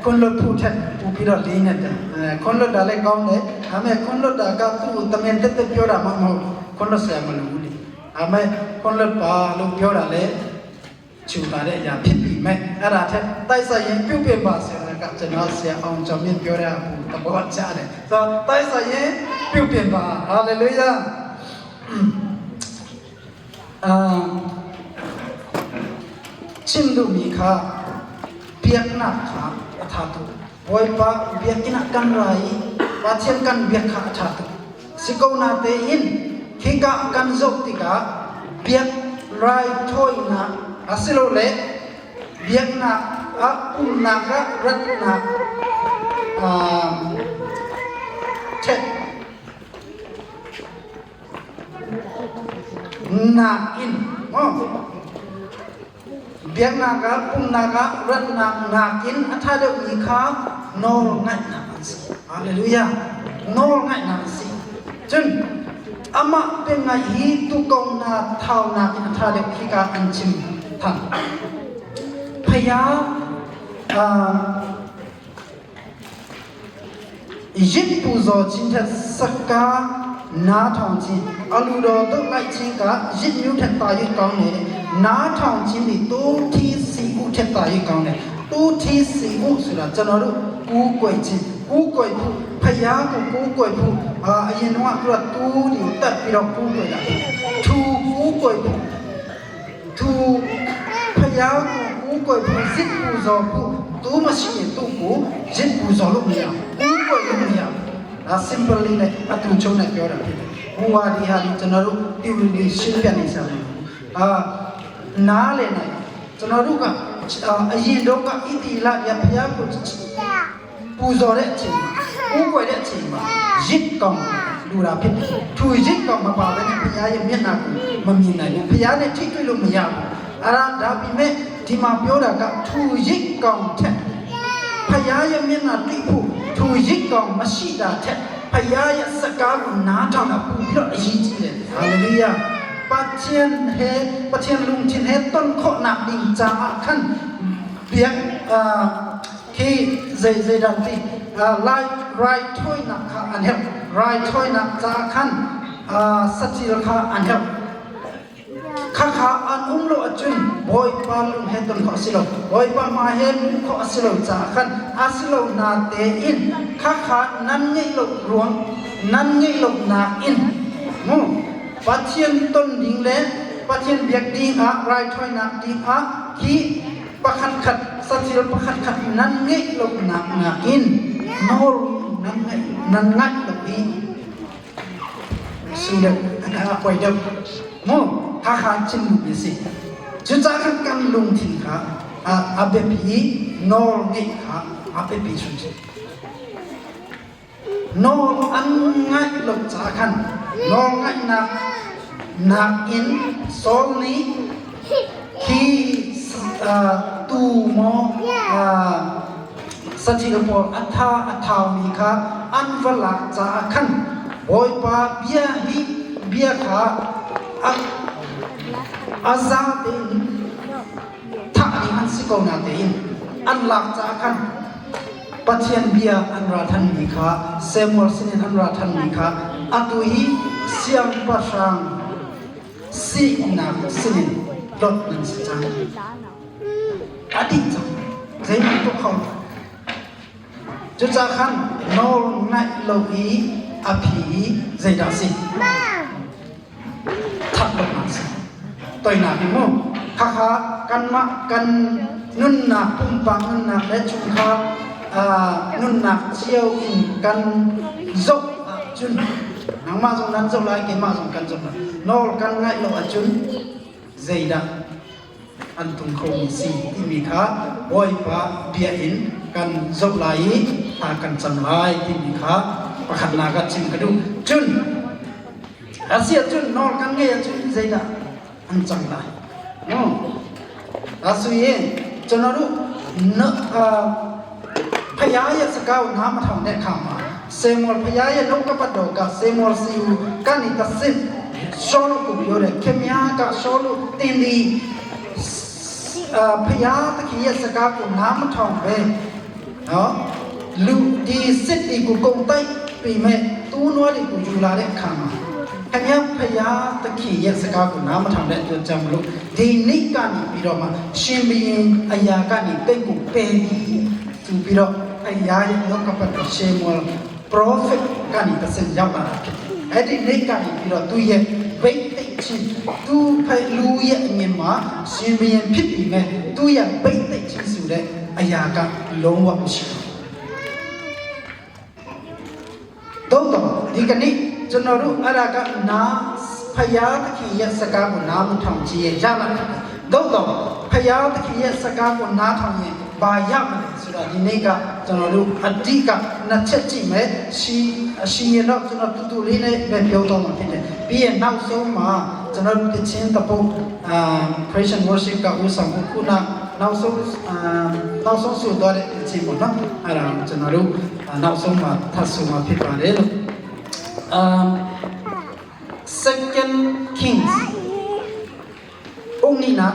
ခွန်လွတ်ဖူထက်ပူပြီးတော့လေးနေတယ်အဲခွန်လွတ်တာလည်းကောင်းတယ်ဒါပေမဲ့ခွန်လွတ်တာကသူ့ကိုတမင်တက်တက်ပြောတာမှမဟုတ်ခွန်လွတ်ဆရာမလို့ဘူးလေဒါပေမဲ့ခွန်လွတ်ပါလို့ပြောတာလည်းချူလာတဲ့အရာဖြစ်ပြီမဲ့အဲ့ဒါထက်တိုက်ဆိုင်ရင်ပြုတ်ပြပါဆရာကကျွန်တော်ဆရာအောင်ကျော်မြင့်ပြောတဲ့အပူသဘောကျတယ်ဆိုတော့တိုက်ဆိုင်ရင်ပြုတ်ပြပါဟာလေလုယာအာ chim duhmi kha biaknak kha a ṭha tuk. Bawipa biakinn ah kan ra i Pathian kan biak kha a ṭha tuk. Si ko natein khika kan zoh tikah biak raithawinak asilole biaknak ah pumnak ah ratnak ṭhen nakin biaknak ah pumnak ah ratnak nakin a ṭha deuhmi kha nawl ngaihnak an si. Hallelujah. Nawl ngaihnak an si. Cun amah pe ngaih hi tukongnak thaunak in a ṭha deuh khi ka an chim. than ဖယားအာ ရစ်ပူဇော်ခြင်းထက်စကားနားထောင်ခြင်းအလူတော်တို့လိုက်ခြင်းကရစ်မျိုးထက်သာ၍ကောင်းတယ်နားထောင်ခြင်းဒီတိုးထီးစီဥထက်သာ၍ကောင်းတယ်တိုးထီးစီဥဆိုတာကျွန်တော်တို့ကူးကွယ်ခြင်းကူးကွယ်ဖို့ဖယားကိုကူးကွယ်ဖို့အာအရင်တော့ကသူကတူးတွေကိုတတ်ပြီးတော့ကူးကွယ်တာထူကူးကွယ်ဖို့ သူဖယားကိုကူးကွယ်ဖို့စစ်ပူဇော်ဖို့သူမရှိရင်သူ့ကိုရစ်ပူဇော်လို့မရဘူးကူးကွယ်လို့မရဘူးဒါ simple လေးနဲ့အတူချုံနဲ့ပြောတာဖြစ်တယ်ဟိုဟာဒီဟာဒီကျွန်တော်တို့ theory တွေရှင်းပြနေစမ်းတယ်အာနားလည်နိုင်ကျွန်တော်တို့ကအရင်တော့ကဣတိလရဖယားကိုပူဇော်တဲ့အချိန်မှာကူးကွယ်တဲ့အချိန်မှာရစ်ကောင်လူတာဖြစ်တယ်ထူရစ်ကောင်မပါဘဲနဲ့ဖယားရဲ့မျက်နှာကိုမမြင်နိုင်ဘူးဖယားနဲ့ထိတွေ့လို့မရဘူးအဲ့ဒါဒါပေမဲ့ဒီမှာပြောတာကထူရစ်ကောင်ထက်ဖယားရဲ့မျက်နှာတွေ့ဖို့ထူရစ်ကောင်မရှိတာထက်ဖယားရဲ့စကားကိုနားထောင်တာပိုပြီးတော့အရေးကြီးတယ်ဟာလေလုယာပချင်ဟေပချင်လုံချင်ဟေတန်ခောနာဒင်းချာခန် biak khi zai zai dan ti lai rai thoi na kha an help rai thoi na cha khan satil kha an help kha kha an um lo achun boy pa lung he ton kho silo boy pa ma he mu kho silo cha khan asilo na te in kha kha nan ngei lo ruang nan ngei lo na in mu pathian ton ding le pathian biak ding a rai thoi na ding a khi pakhat khat sathil pakhat khat nan ngeih lo nak nakin nawl nan ngeih nan ngaih lo i su deuh a poi deuh mu kha kha chim mi si cucaah khan kan lungthin kha a biapi i nawl ngeih kha a biapi hrimhrim nawl an ngaih lo caah khan nawl ngaihnak nakin Saul nih khi tuu maw saṭil pawl a tha a thaumi kha an va lak caah khan Bawipa bia hi bia kha a za tein thah ding an si ko natein an lak caah khan Pathian bia an ra thanmi kha Samuel sinin an ra thanmi kha atu hi siangpahrang sinak sinin dot nan si cang. A dih cang. Zeihmanh tuah kho lo. Cucaah khan nawl ngaih lo i a phi i zeidah a si? That lonak a si. Toinak hi mu. Khakha kanmah kan nunnak pumpak nunnak le chungkhar nunnak cio in kan zoh ahcun nangmah zong nan zoh lai keimah zong kan zoh lai nawl kan ngaih lo ahcun zeidah an tung khomi si timi kha Bawipa bia in kan zoh lai i thla kan cam lai timi kha pakhatnak ah chim ka duh. Cun a si ahcun nawl kan ngeih ahcun zeidah an cang lai? No. Asuin cun na phaya sakau na ma thong ne khama Samuel phaya no ka pat do ka Samuel siu kan i ta sim ရှောလုကိုပြောတယ်ခင်ဗျားကရှောလုတင်ဒီဖယားသခင်ရဲ့စကားကိုနားမထောင်ပဲနော်လူဒီစစ်တီကိုကုံတိုက်ပြီးမဲ့တူးနွားတွေကိုယူလာတဲ့အခါမှာခင်ဗျားဖယားသခင်ရဲ့စကားကိုနားမထောင်တဲ့အတွက်ကြောင့်မလို့ဒီနေ့ကနေပြီးတော့မှရှင်ဘုရင်အရာကနေတိတ်ကိုပယ်ပြီးသူပြီးတော့အရာရဲ့လောကပတ်တော်ရှင်မော prophet ကနေတစ်ဆင့်ရောက်လာတာဖြစ်တယ်အဲ့ဒီနေ့ကနေပြီးတော့သူရဲ့ဘိတ်သိက်ချင်းသူဖလူရဲ့အမြင်မှာရှင်ဘုရင်ဖြစ်ပြီးမဲ့သူရဲ့ဘိတ်သိက်ချင်းဆိုတဲ့အရာကလုံးဝမရှိဘူးတော့တော့ဒီကနေ့ကျွန်တော်တို့အဲ့ဒါကနာဖယားသခင်ရဲ့စကားကိုနားမထောင်ကြည့်ရရလာတယ်တော့တော့ဖယားသခင်ရဲ့စကားကိုနားထောင်ရင်ဘာရမလဲဆိုတော့ဒီနေ့ကကျွန်တော်တို့အဓိကနှစ်ချက်ကြည့်မယ်ရှိအရှိရင်တော့ကျွန်တော်တူတူလေးနဲ့ပဲပြောတော့မှာဖြစ်တယ်ပြီးရင်နောက်ဆုံးမှာကျွန်တော်တို့တခြင်းတပုတ်အာ Christian worship ကဥဆောင်ဖို့ခုနနောက်ဆုံးအာနောက်ဆုံးဆိုတော့တဲ့အချိန်ပေါ့နော်အဲ့ဒါကျွန်တော်တို့နောက်ဆုံးမှာထပ်ဆိုမှာဖြစ်ပါတယ်လို့ um Second Kings အုံနီနာ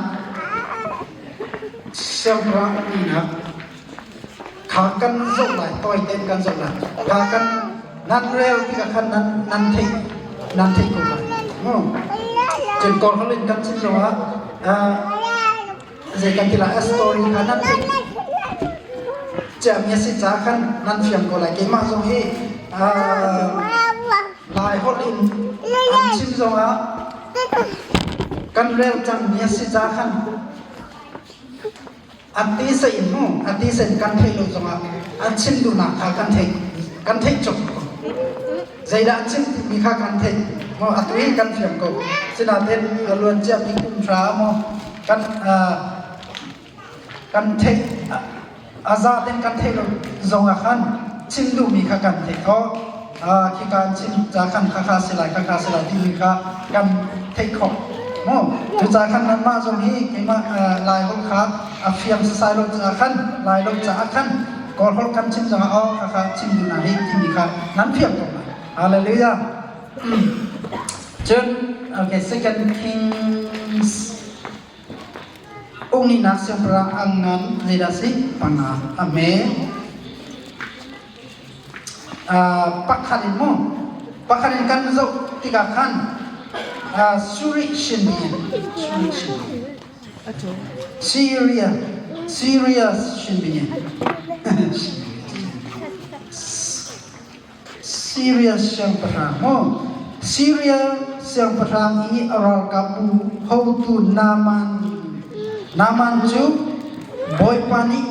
Siangpahrang uknak kha kan zoh lai, tawi tein kan zoh lai. Kha kan nan rel tikah khan nan nan theih nan theih ko lai. Cun Kawl holh in kan chim zongah zei kan ti lai, a story kha nan theih ciami a si caah khan nan fiang ko lai. Keimah zong hi Lai holh in an chim zongah kan rel cangmi a si caah khan a tisa in mu a tisa in kan theih lo zongah an chim duhnak kha kan theih kan theih cawk ko. Zeidah an chim timi kha kan theih maw, atu hi kan fiang ko. Sinain a luan ciami kum hra maw kan kan theih a za ten kan theih lo zongah khan chim duhmi kha kan theih khawh. Khi kan chim ca khan kha kha si lai, kha kha si lai timi kha kan theih khawh mu. Cucaah khan nanmah zong hi keimah Lai holh kha a fiang sasai lo caah khan, Lai lo caah khan Kawl holh kan chim zongah aw kha kha chim duh na hi timi kha nan fiang ko lai. Hallelujah. Cun okay, Second Kings Ungninak siangpahrang ang ngan zeidah si panga a hme. Pakhat in mu pakhat in kan zoh tikah khan Suri Shin Suri Shin Syria Syria Shin Syria siangpahrang mu Syria siangpahrang i a ralkapbu hotu Naaman Naaman cu Bawipa nih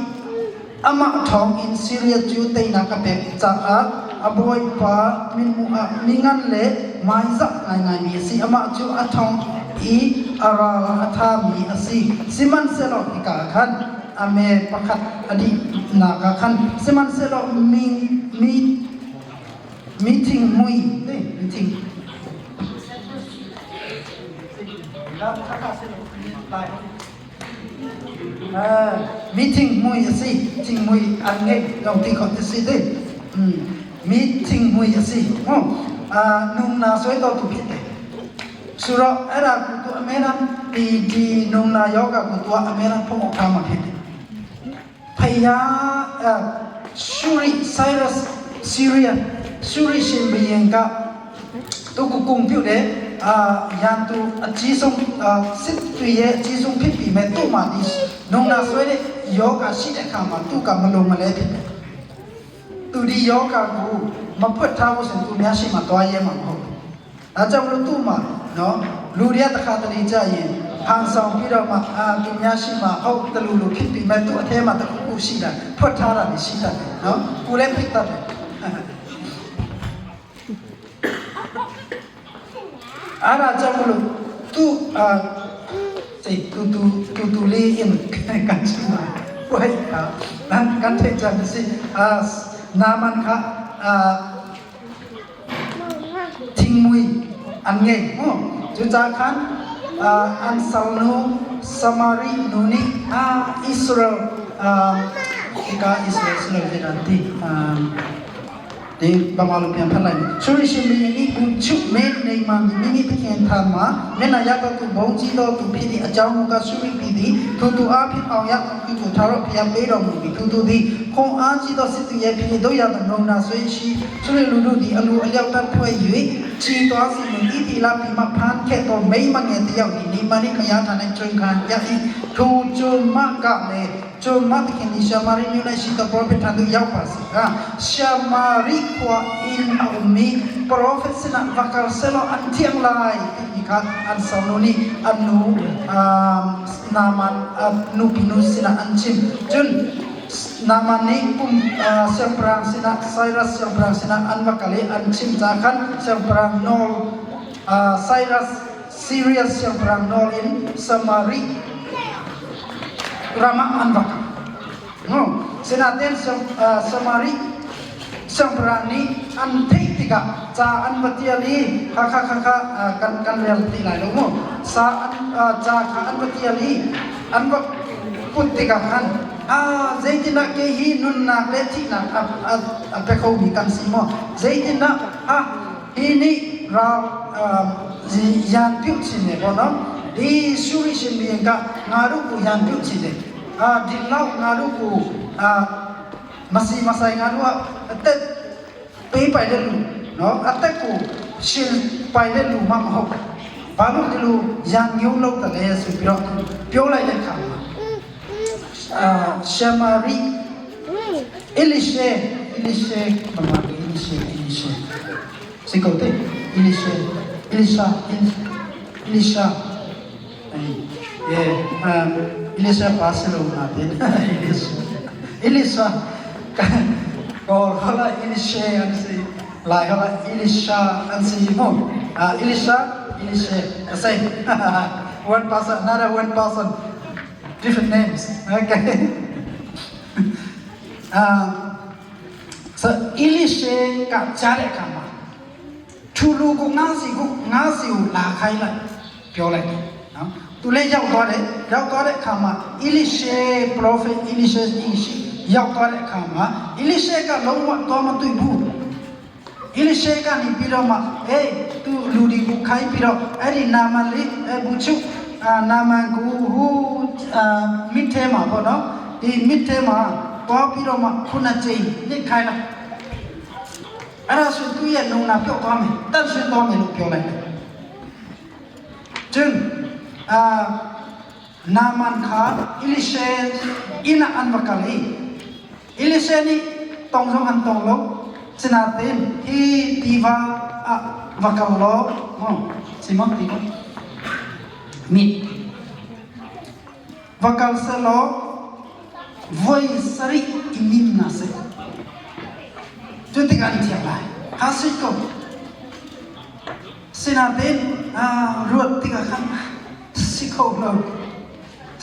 amah thawngin Syria cu teinak a pek caah a bawipa mithmuh ah mingan le hmaizah ngaingaimi a si. Amah cu a thawng i a ral a ṭhami a si. Sihmanhsehlaw hika ah khan a me pakhat a dihnak ah khan sihmanhsehlaw mi mi mi thinghmui mi thing mi thinghmui a si. Thinghmui an ngei lo ti khot a si ti. Mi thinghmui a si. Nung na soi to tu phit te. Suro era ku tu ameran ti di nung na yoga ku tu ameran phong ok ma phit. Phaya Shuri Cyrus Syria Shuri shin biyeng ka tu ku kung piu de yan tu a chi sung sit tu ye chi sung phit pi me tu ma di nung na soi de yoga shi de kha ma tu ka ma lo ma le phit tu di yoga ku ma phut tha bu sen tu mya shi ma toa ye ma ho ဒါကြောင့်မလို့သူ့မှာနော်လူတွေကတခါတလေကြာရင်ဟန်ဆောင်ပြီးတော့မှအာသူများရှိမှဟုတ်တလူလူဖြစ်ပြီးမှသူ့အထဲမှာတခုခုရှိတာဖွက်ထားတာရှိတတ်တယ်နော်ကိုလည်းဖြစ်တတ်တယ်အဲ့ဒါကြောင့်မလို့သူအာစိတ်တူတူတူတူလေးအင်းကန်ချင်မှာဝိုက်ခါကန်ထိတ်ကြမရှိအာနာမန်ခါအာ Thingmui an ngei mu. Cucaah khan an salnu Samari nu nih Israel hika Israel si lo zeidah an ti ti bangalo pian phan lai suri shimi ni bu chu me nei ma mi mi pathian tha ma me na ya to tu bong chi do tu phi di a chau mu ka suri pi di thu tu a phi aung ya tu tu tharo phi ya pe ro mu bi thu tu di khong a chi do si tu ye phi do ya do nong na sui shi ဆိုရလူလူဒီအလူအလျောက်တဖွဲ့၍ချီသွားစီမဤတီလာပြီးမှဖန်ခဲ့တော့မိမငယ်တယောက်ဒီနေမနိမယာထာနဲ့ကျွန်းခံရ၏ထိုကျွန်မကလည်းကျွန်မသခင်ဒီရှမာရိမြို့၌ရှိသော prophet ထံသို့ရောက်ပါစေကရှမာရိခွာအင်အမီ prophet စနဝကာဆလောအန်တီယံလိုက်ဒီခါအန်ဆောနိုနီအန်နူနာမန်နူပိနုစနအန်ချင်ကျွန်း Naaman nih pum siangpahrang sinah Cyrus siangpahrang sinah an va kal i an chim ca khan siangpahrang nawl Cyrus Syria siangpahrang nawl in Samari ram ah an va kal. Sinain Samari siangpahrang nih an theih tikah ca an va tial i khakha khakha kan kan rel ti lai lo mu. Sa an ca kha an va tial i an va put tikah khan ah zeitindah kei hi nunnak le thihnak a a a pe khomi kan si maw? Zeitindah ah hi nih ral yan piuh chin ne bo no? Hi suri shin bi ka nga ru ku yan piuh chin ne. အာဒီလောက်ငါတို့ကိုအာမစီမဆိုင်ငါတို့ကအသက်ပေးပိုင်တဲ့လူနော်အသက်ကိုရှင်ပိုင်တဲ့လူမှမဟုတ်ဘာလို့ဒီလိုရန်ညုံလို့တလဲဆိုပြီးတော့ပြောလိုက်တဲ့အခါမှာအာရှမာရိအလိရှေအလိရှေမမအလိရှေအလိရှေစိတ်ကုန်တဲ့အလိရှေအလိရှာအလိရှာ Yeah, Elisa Barcelona din. Elisa. Elisa. Kawl khala Elisa an si. Lai khala Elisa an si mo. Ah, Elisa, Elisa. The same. One person, another one person. Different names. Okay. So Elisa ကကြားတဲ့အခါမှာထူလူကိုငါးစီကိုငါးစီကိုလာခိုင်းလိုက်ပြောလိုက်တယ်နော်သူလည်းရောက်သွားတယ်ရောက်သွားတဲ့အခါမှာ Elisha prophet Elisha ရှိရောက်သွားတဲ့အခါမှာ Elisha ကလုံးဝတော့မတွေ့ဘူး Elisha ကနေပြီးတော့မှအေးသူလူဒီကိုခိုင်းပြီးတော့အဲ့ဒီနာမန်လေးအဲဘူချုပ်အာနာမန်ကိုဟိုအာမြစ်ထဲမှာပေါ့နော်ဒီမြစ်ထဲမှာသွားပြီးတော့မှခုနှစ်ကြိမ်ညစ်ခိုင်းလိုက်အဲ့ဒါဆိုသူ့ရဲ့လုံနာပြောက်သွားမယ်တန့်ရှင်းသွားမယ်လို့ပြောလိုက်တယ်จึงအာနာမန်ခါအီလိရှေအင်အန်ဝကလီအီလိရှေနီတောင်ဆောင်အန်တောင်လို့စနာတင်ဟီတီဝါအဝကလောဟောစီမတီမိဝကလဆလောဝိစရိအမင်နာစေจุนติกันเทียบไลฮาซิโกစနာတင်အာရုတ်တိကခန်စီခိုလော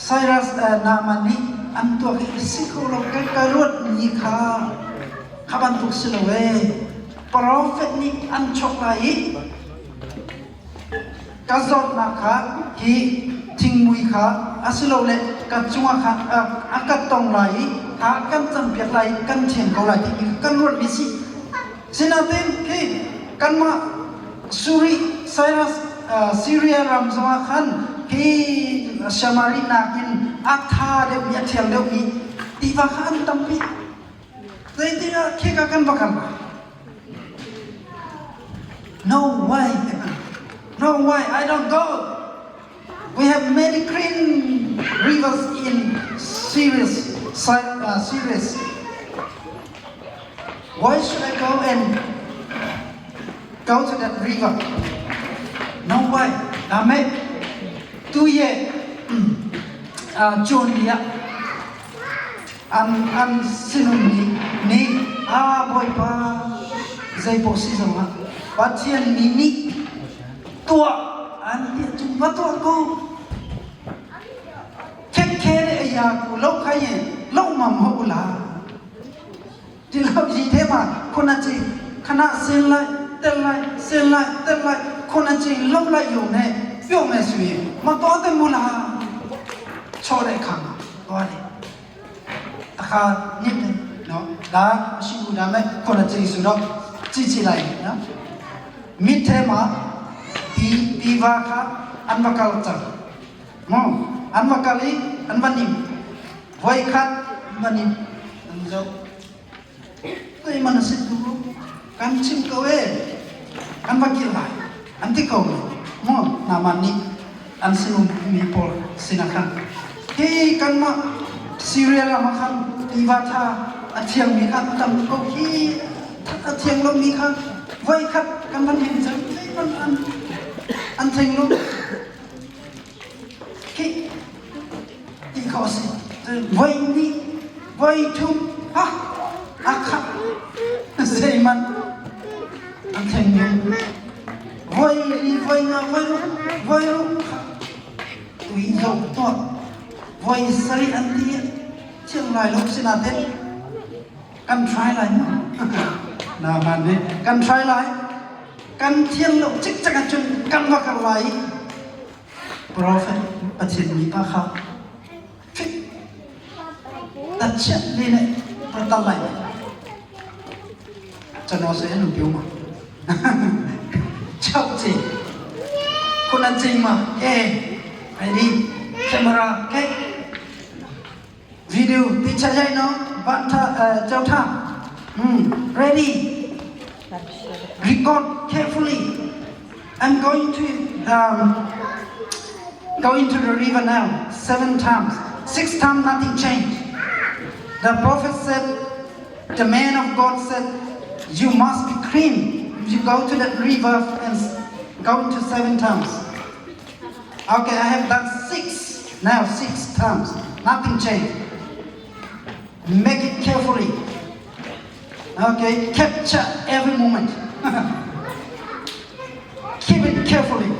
Cyrus နာမနီအန်တော့စီခိုလောကကရုတ်နီခါခบันตุสิโลเว prophet นี่อันชกไลกะซอดนาคาฮีทิงมุยคาอาสิโลเลกะจุงคาอากะตองไลหากันจำเปียกไลกันเชียงเกาไลที่กันรวดมิสิสินาเต็มที่กันมาสุริไซรัสซีเรียรัมสมาคันที่ชมารีนากินอัธาเดียวมีเทียงเดียวมีตีว่าขันตัมปีเลยที่เคกกันบักัน No way. No way. I don't go. We have many clean rivers in Syria. Syria. Why should I go and go to that river? No way. ဒါမဲ့သူ့ရဲ့အာဂျွန်ဒီကအမ်အမ်စနုနီနီအာဘိုင်ပါဇိပိုစီဆောင်ဘာချင်နီနီตัวอันที่จุบตัวกูခက်ခဲတဲ့အရာကိုလောက်ခိုင်းရင်လောက်မှာမဟုတ်လားဒီလောက်ကြီးထဲမှာခုနချင်းခဏဆင်းလိုက်တက်လိုက်ဆင်းလိုက်တက်လိုက်ခုနချင်းလောက်လိုက်ယုံနဲ့ပြုတ်မယ်ဆိုရင်မတော်တယ်မို့လားချော့တဲ့အခါမှာသွားတယ်တခါညစ်တယ်နော်ဒါမရှိဘူးဒါမဲ့ခုနချင်းဆိုတော့ကြည့်ကြည့်လိုက်နော်မြစ်ထဲမှာဒီဒီဝါခအန်ဝကလချာမောအန်ဝကလီအန်ဝနိဝိုင်ခတ်ဝနိအန်ဇော 对มันสิดูกันชิมก็เวกันมากินไรอันที่เขามอนามันนี่อันสนุมีปอลสินะคันเฮ้กันมาซีเรียลมาคันตีวาทาอาเทียงมีคันตำก็ฮีอาเทียงลมมีคันไว้คัดกันมันเห็นจังมันอันอันเทงลมคิตีเขาสิไว้นี่ไว้ทุกฮะအခစေမန်အထင်ဝိုင်လီဝိုင်ငါဝိုင်ဝိုင်ตุยยกตัวဝိုင်စရီအန်တီเชียงรายลบสินาเต็กันทรายไลนามันนี่กันทรายไลกันเทียนลกจิกจักจุนกันว่ากันไล prophet ปฏิมีปะครับฟิกตัดเช็ดนี่เนี่ยประตันไลကျွန်တော်ဆိုရင်လူပြောမှာ6ချိန်ခုနချိန်မှာကဲအဲ့ဒီကင်မရာကဲ Video ti cha jai no van tha chau tha. Ready. Record carefully. I'm going to go into the river now seven times. Six times nothing changed. The prophet said, the man of God said, you must be clean. You go to that river and go into seven times. Okay, I have done six now, six times. Nothing changed. Make it carefully. Okay, capture every moment. Keep it carefully.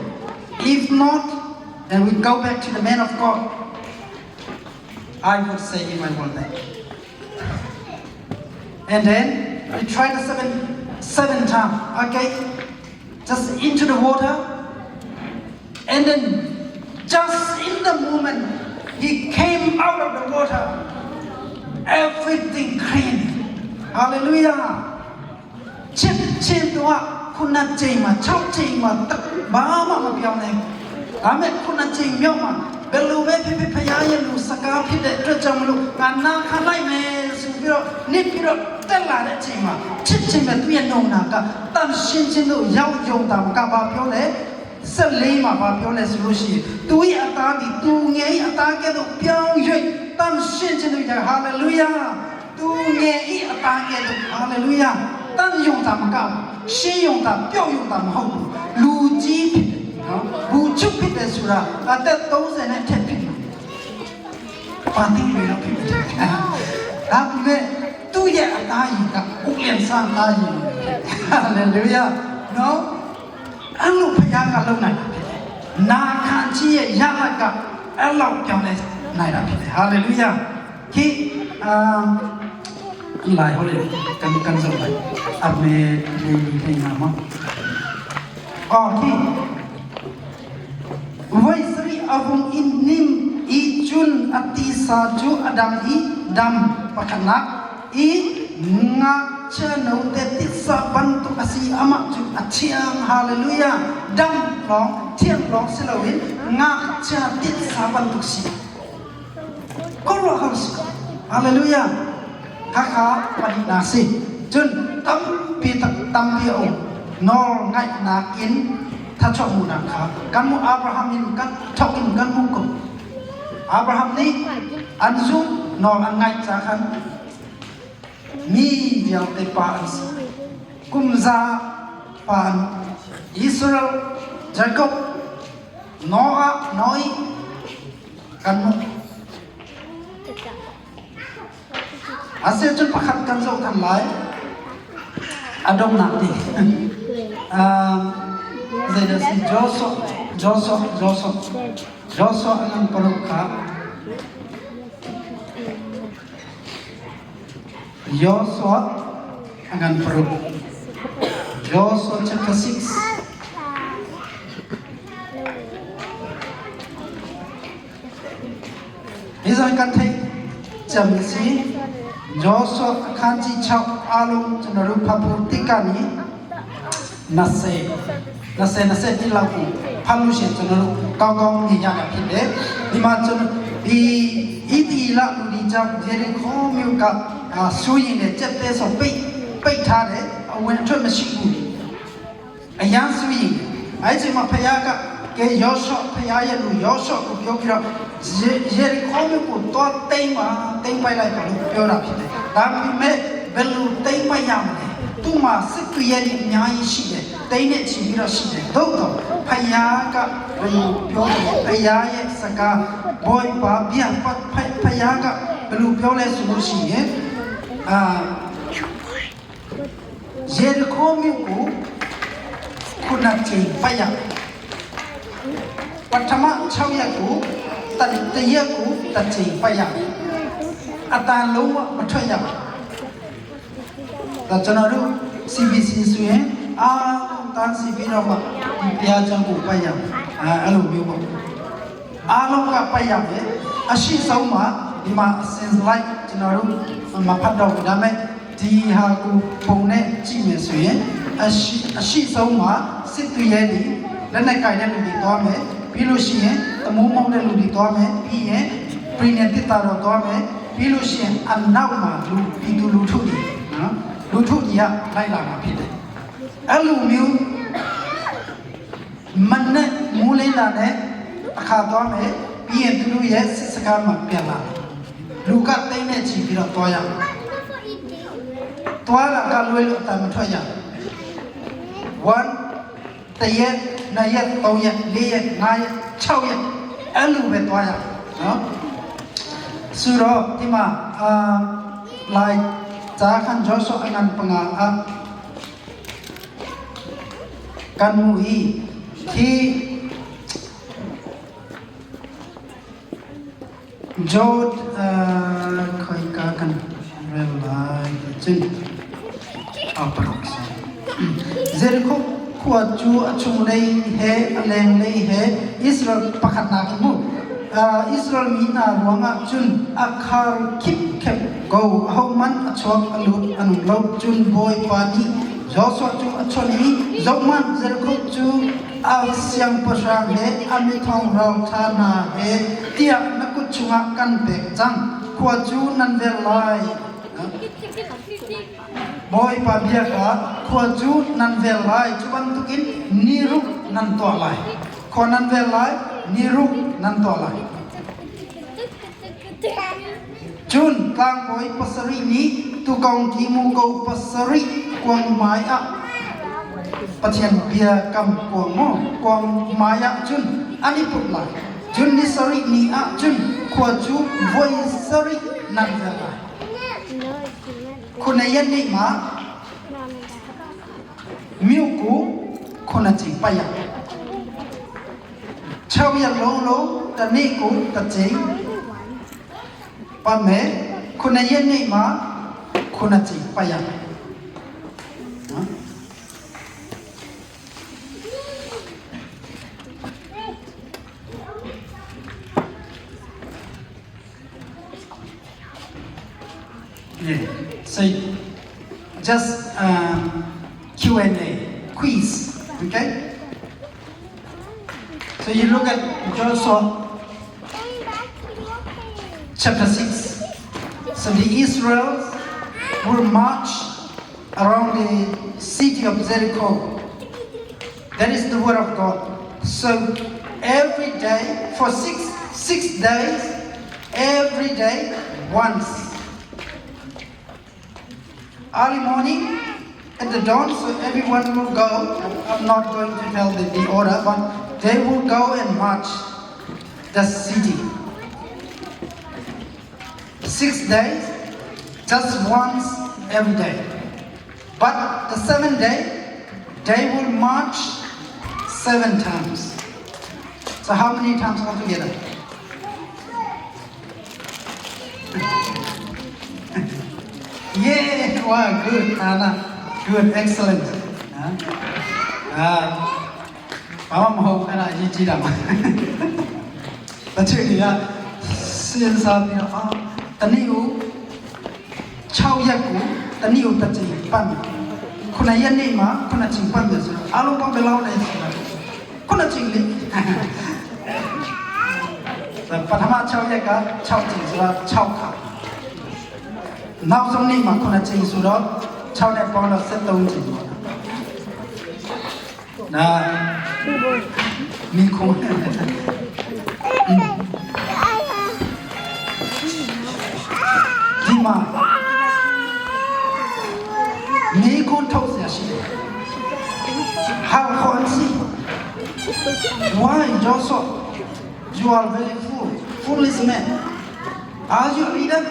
If not, then we go back to the man of God. I would say in my one day. And then we try the seven time. Okay, just into the water. And then just in the moment he came out of the water, everything clean. Hallelujah. ချစ်ချင်းတော့ခုနချိန်မှာ6ချိန်မှာဘာမှမပြောင်းနိုင်ဒါမဲ့ခုနချိန်မြောက်မှာဘယ်လိုပဲဖြစ်ဖြစ်ဖရားရဲ့လူစကားဖြစ်တဲ့အတွက်ကြောင့်မလို့ငါနာခံလိုက်မယ်ဆိုပြီးတော့နစ်ပြီးတော့တက်လာတဲ့အချိန်မှာချစ်ချင်းပဲသူ့ရဲ့နှုံနာကတန်ရှင်းချင်းတို့ရောက်ယုံတာမကဘာပြောလဲဆက်လေးမှာဘာပြောလဲဆိုလို့ရှိရင်သူရဲ့အသားဒီသူငယ်ရဲ့အသားကဲ့သို့ပြောင်း၍တန်ရှင်းခြင်းတို့ဟာလေလုယာသူငယ်၏အသားကဲ့သို့ဟာလေလုယာတန်ယုံတာမကရှင်းယုံတာပျော့ယုံတာမဟုတ်ဘူးလူကြီးဖြစ်တယ်နော်ဘူချုပ်ဖြစ်တယ်ဆိုတာအသက်30နဲ့ထက်ဖြစ်တယ်ပါတိတွေတော့ဖြစ်တယ်ဒါပေမဲ့သူ့ရဲ့အသားရည်ကဥလျံဆန်းသားရည်ဟာလေလုယာနော်အဲ့လိုဖခင်ကလုံနိုင်တာဖြစ်တယ်နာခံခြင်းရဲ့ရလဒ်ကအဲ့လောက်ပြောင်းလဲနိုင်တာဖြစ်တယ်ဟာလေလုယာခိအာလာဟိုလေကန်ကန်စောလိုက်အမေလေးလေးနာမအော်ခိဝိစရီအဘုံအင်နင်အီချွန်အတိစာချူအဒမ်အီဒမ်ပခနာအီငါချနောတေတိစဘန်တုအစီအမချူအချျံဟာလေလုယာဒမ်လောင်ချျံလောင်စလဝင်းငါချတိစဘန်တုစီကောရဟာစဟာလေလုယာခါခါပတိနာစီจุนตัมปีตัมปีองนอลไงนาอินถ้าชอบมูนาคากันมูอับราฮัมอินกันชอบอินกันมูกุอับราฮัมนี่อันซุนอลอันไงจาคันมีเดียวเตปาอันกุมซาปานอิสราเอลจาคอบโนอาโนอยกันมูอาเซียจนประคับกันโซกันหลายอดมนักดี Zeda si Joshua Joshua Joshua Joshua ang parukha Joshua ang paruk Joshua chapter 6 ဒီဆိုင်ကထိတ်ဂျမ်စီဂျောဆောအခန်းကြီး6အားလုံးကျွန်တော်တို့ဖတ်ဖို့တိကနေ20 20 20လောက်ကိုဖတ်လို့ရှိရင်ကျွန်တော်တို့ကောင်းကောင်းမြင်ရတာဖြစ်တယ်ဒီမှာကျွန်တော်ဒီဣတိလလူဒီကြောင့်ယေရီခေါမြို့ကအာဆိုရင်လည်းကြက်တဲဆိုပိတ်ပိတ်ထားတယ်အဝင်အထွက်မရှိဘူးအယံဆိုရင်အဲ့ဒီမှာဖခင်ကကဲယောရှုဖခင်ရဲ့လူယောရှုကိုပြောပြီးတော့ယေရီခေါမြို့ကိုတော့တိမ့်ပါတိမ့်ပိုက်လိုက်ပါလို့ပြောတာဖြစ်တယ်ဒါပေမဲ့ဘယ်လိုတိမ့်ပိုက်ရမလဲသူ့မှာစစ်သူရဲ့အများကြီးရှိတယ်တိမ့်နဲ့ချီပြီးတော့ရှိတယ်သို့တော့ဖယားကဘယ်လိုပြောတယ်ဖယားရဲ့စကားဘောပါပြဖဖယားကဘယ်လိုပြောလဲဆိုလို့ရှိရင်အာယေရီခေါမြို့ကိုခုနချိန်ပိုက်ရပထမ6ရက်ကိုတတရက်ကိုတစ်ချိန်ပိုက်ရအတန်လုံးဝမထွက်ရဘူးဒါကျွန်တော်တို့ CBC ဆိုရင်အားလုံးတန်းစီပြီးတော့မှဒီဘုရားကျောင်းကိုပိုက်ရမယ်အဲအဲ့လိုမျိုးပေါ့အားလုံးကပိုက်ရမယ်အရှိဆုံးမှာဒီမှာအစင်လိုက်ကျွန်တော်တို့မဖတ်တော့ဘူးဒါပေမဲ့ဒီဟာကိုပုံနဲ့ကြည့်မယ်ဆိုရင်အရှိအရှိဆုံးမှာစစ်သူရဲတွေလက်နဲ့ကင်တဲ့လူတွေသွားမယ်ပြီးလို့ရှိရင်တမိုးမောင်းတဲ့လူတွေသွားမယ်ပြီးရင်ပြင်းနဲ့တစ်တာတော့သွားမယ် ပြီးလို့ရှိရင်အနောက်မှာလူပြည်သူလူထုတွေနော်လူထုတွေကလိုက်လာတာဖြစ်တယ်အဲ့လိုမျိုးမနဲ့မူးလင်းလာတဲ့အခါသွားမယ်ပြီးရင်သူတို့ရဲ့စစ်စကားမှာပြန်လာတယ်လူကတိမ့်နဲ့ချီပြီးတော့သွားရအောင်သွားတာကလွဲလို့အတန်မထွက်ရ1တရက်နှစ်ရက်သုံးရက်လေးရက်ငါးရက်၆ရက်အဲ့လိုပဲသွားရနော်ဆိုတော့ဒီမှာအာလိုက်ဇာခန်ဂျောဆောအနန်ပငါအကန်မူဟီခီဂျော့ခွိကာကန်ရလိုက်ချင်းအပရော့ဆာ Jericho khua chu a chung lei he a leng lei he Israel pakhat nak mu Israel mi hna ruangah cun a khar khip khep ko ahohmanh a chuak a lut an um lo cun Bawipa nih Joshua cu a chawnh i zohhmanh Jericho cu a siangpahrang he a mithawng ralṭha hna he tiah na kut chungah kan pek cang khua cu nan vel lai. Bawipa bia kha khua cu nan vel lai, cu bantukin ni ruk nan tuah lai. Khua nan vel lai, ni ruk nan tuah lai. Cun tlangbawi pasarih nih tuukawng ki muko pasarih kuang hmai ah Pathian bia kam kuang maw kuang hmai ah cun an i put lai. Cun ni sarih ni ah cun khua cu voi sarih nan vel lai. Khunayan nih ma miuku khuna ching paya chau ya lo lo ta ni ku ta ching pa me khunayan nih ma khuna ching paya. Yeah. So just Q&A, quiz, okay? So you look at Joshua chapter 6. So the Israels will march around the city of Jericho. That is the word of God. So every day, for 6 days, every day, once. Early morning at the dawn, so everyone will go. I'm not going to tell the order, but they will go and march the city. 6 days, just once every day. But the seventh day, they will march seven times. So how many times altogether? Yeah, wow, good, Anna. Good, excellent. အာဘာမှမဟုတ်အဲ့ဒါအရေးကြီးတာပါတချို့တွေကစဉ်းစားပြီးတော့အာတနေ့ကို6ရက်ကိုတနေ့ကိုတစ်ချိန်ပတ်မယ်ခုနှစ်ရက်နေ့မှာခုနှစ်ချိန်ပတ်မယ်ဆိုတော့အားလုံးပေါင်းဘယ်လောက်လဲဆိုတော့ခုနှစ်ချိန်လေပထမ6ရက်က6ချိန်ဆိုတော့6ခါနောက်ဆုံးနေ့မှာခုနှစ်ချိန်ဆိုတော့6နဲ့ပေါင်းတော့73ချိန်ပေါ့ဒါမိခုဒီမှာမိခွန်းထုတ်เสียရှိတယ်ဟာခွန်စီ Why Joshua you are very fool foolish man are you a leader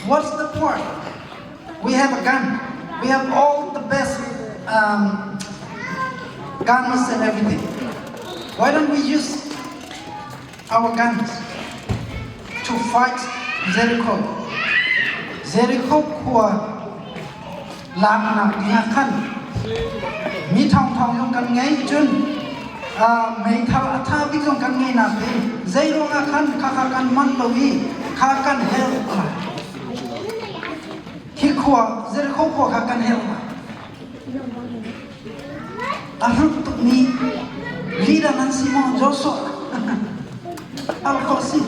What's the point We have a gun we have all the best guns and everything why don't we use our guns to fight Jericho Jericho ขัวลากหนักงาขั้นมีทองทองลงกันไงจนไม่ทาท่าวิลงกันไงนะเป็นเจโรงาขั้นคาคากันมันลวีคากันเฮลที่ขัวเจริโคขัวคากันเฮลอารุตุมีลีดานันซิมอนโจโซ Al khawh si.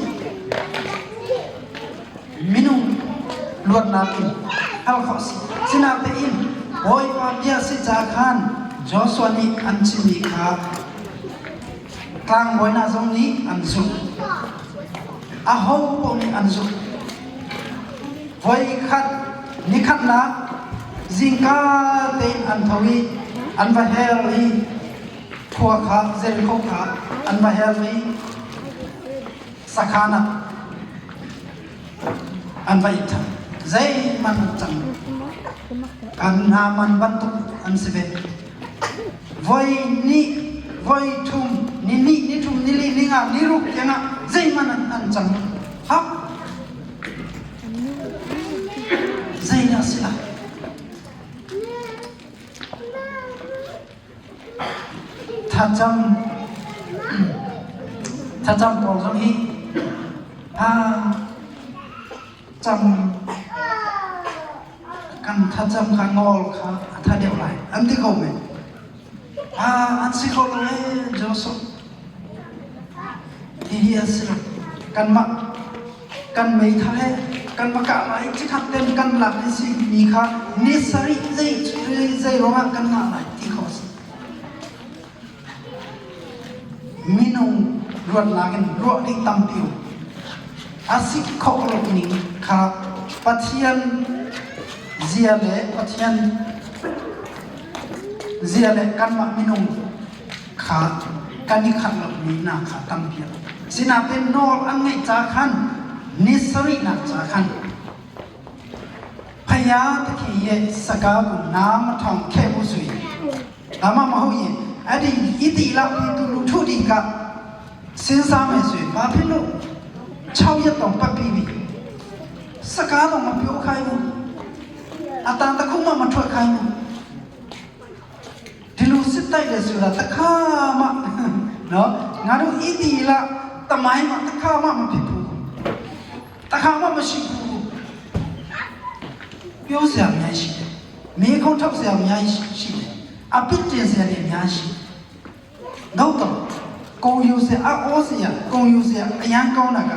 Minung luatnak in al khawh si. Sinain Bawipa bia si ca khan Joshua nih an chimmi kha tlangbawi hna zong nih an zumh. Aho paoh nih an zumh. Voikhat nikhatnak zingka tein an tho i an va hel i khua kha Jericho kha an va hel i sakhan ah an va i ṭhang. Zeihmanh an cang lo. Kan hna man bantuk an si ve. Voi nih voi thum, ni hnih, ni thum, ni li, ni nga, ni ruk tiangah zeihmanh an cang lo. Hap! Zeidah a si lai? Thlacam thlacam pawl zong hi cam kan thlacam kha ngawl kha a tha deuh lai an ti ko men. An si kho lo ee Joseph. Hihi an si lo. Kanmah kan meithal he kan va kah lai cikhat ten kan lak i si mi kha ni sarih zei zei ruangah kan ngah lai ti kho a si. Minung ruatnak in ruah ding tampi um. A si khawh lo ning kha Pathian zia le Pathian zia le kanmah minung kha kan i khat lomi hna kha tampi a um. Sinain nawl an ngeih ca khan ni sarihnak ca khan phaya takhi ye saka ku nam thong khe bu sui ama ma ho ye adi iti la pi tu lu thu di ka sin sa me sui pa phin lu chau ye tong pa pi bi saka long ma pyo khai mu atan ta khung ma ma thua khai mu ဒီလိုစစ်တိုက်တယ်ဆိုတာတခါမှနော်ငါတို့ဣတိလတမိုင်းမှာတခါမှမဖြစ်ဘူးတခါမှမရှိဘူးပြောစရာအများကြီးရှိတယ်မေခုံးထုတ်စရာအများကြီးရှိတယ်အပြစ်တင်စရာတွေအများကြီးရှိတော့တော့ကိုယူစရာအောစရာကိုယူစရာအရန်ကောင်းတာက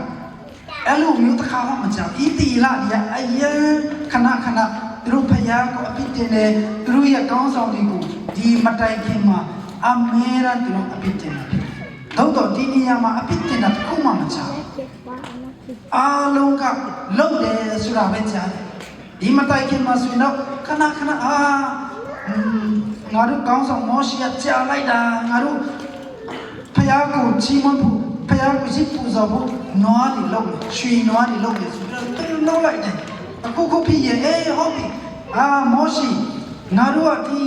အဲ့လိုမျိုးတခါမှမကြောက်ဣတိလဒီကအယံခဏခဏသူတို့ဖယားကိုအပြစ်တင်တယ်သူတို့ရဲ့ကောင်းဆောင်တွေကိုဒီမတိုင်ခင်မှာအမေရန်သူတို့အပြစ်တင်တာဖြစ်တယ်။တော့တော့ဒီနေရာမှာအပြစ်တင်တာတစ်ခုမှမချဘူး။အားလုံးကလုံတယ်ဆိုတာပဲကြားတယ်။ဒီမတိုင်ခင်မှာဆိုရင်တော့ခဏခဏအာငါတို့ကောင်းဆောင်မောရှေကကြာလိုက်တာငါတို့ဖယားကိုချီးမွမ်းဖို့ဖယားကိုရှိပူဇော်ဖို့နွားတွေလုံတယ်ရွှေနွားတွေလုံတယ်ဆိုပြီးတော့သူလုံလိုက်တယ်။အခုခုဖြစ်ရင်အေးဟုတ်ပြီ။အာမောရှေငါတို့ကဒီ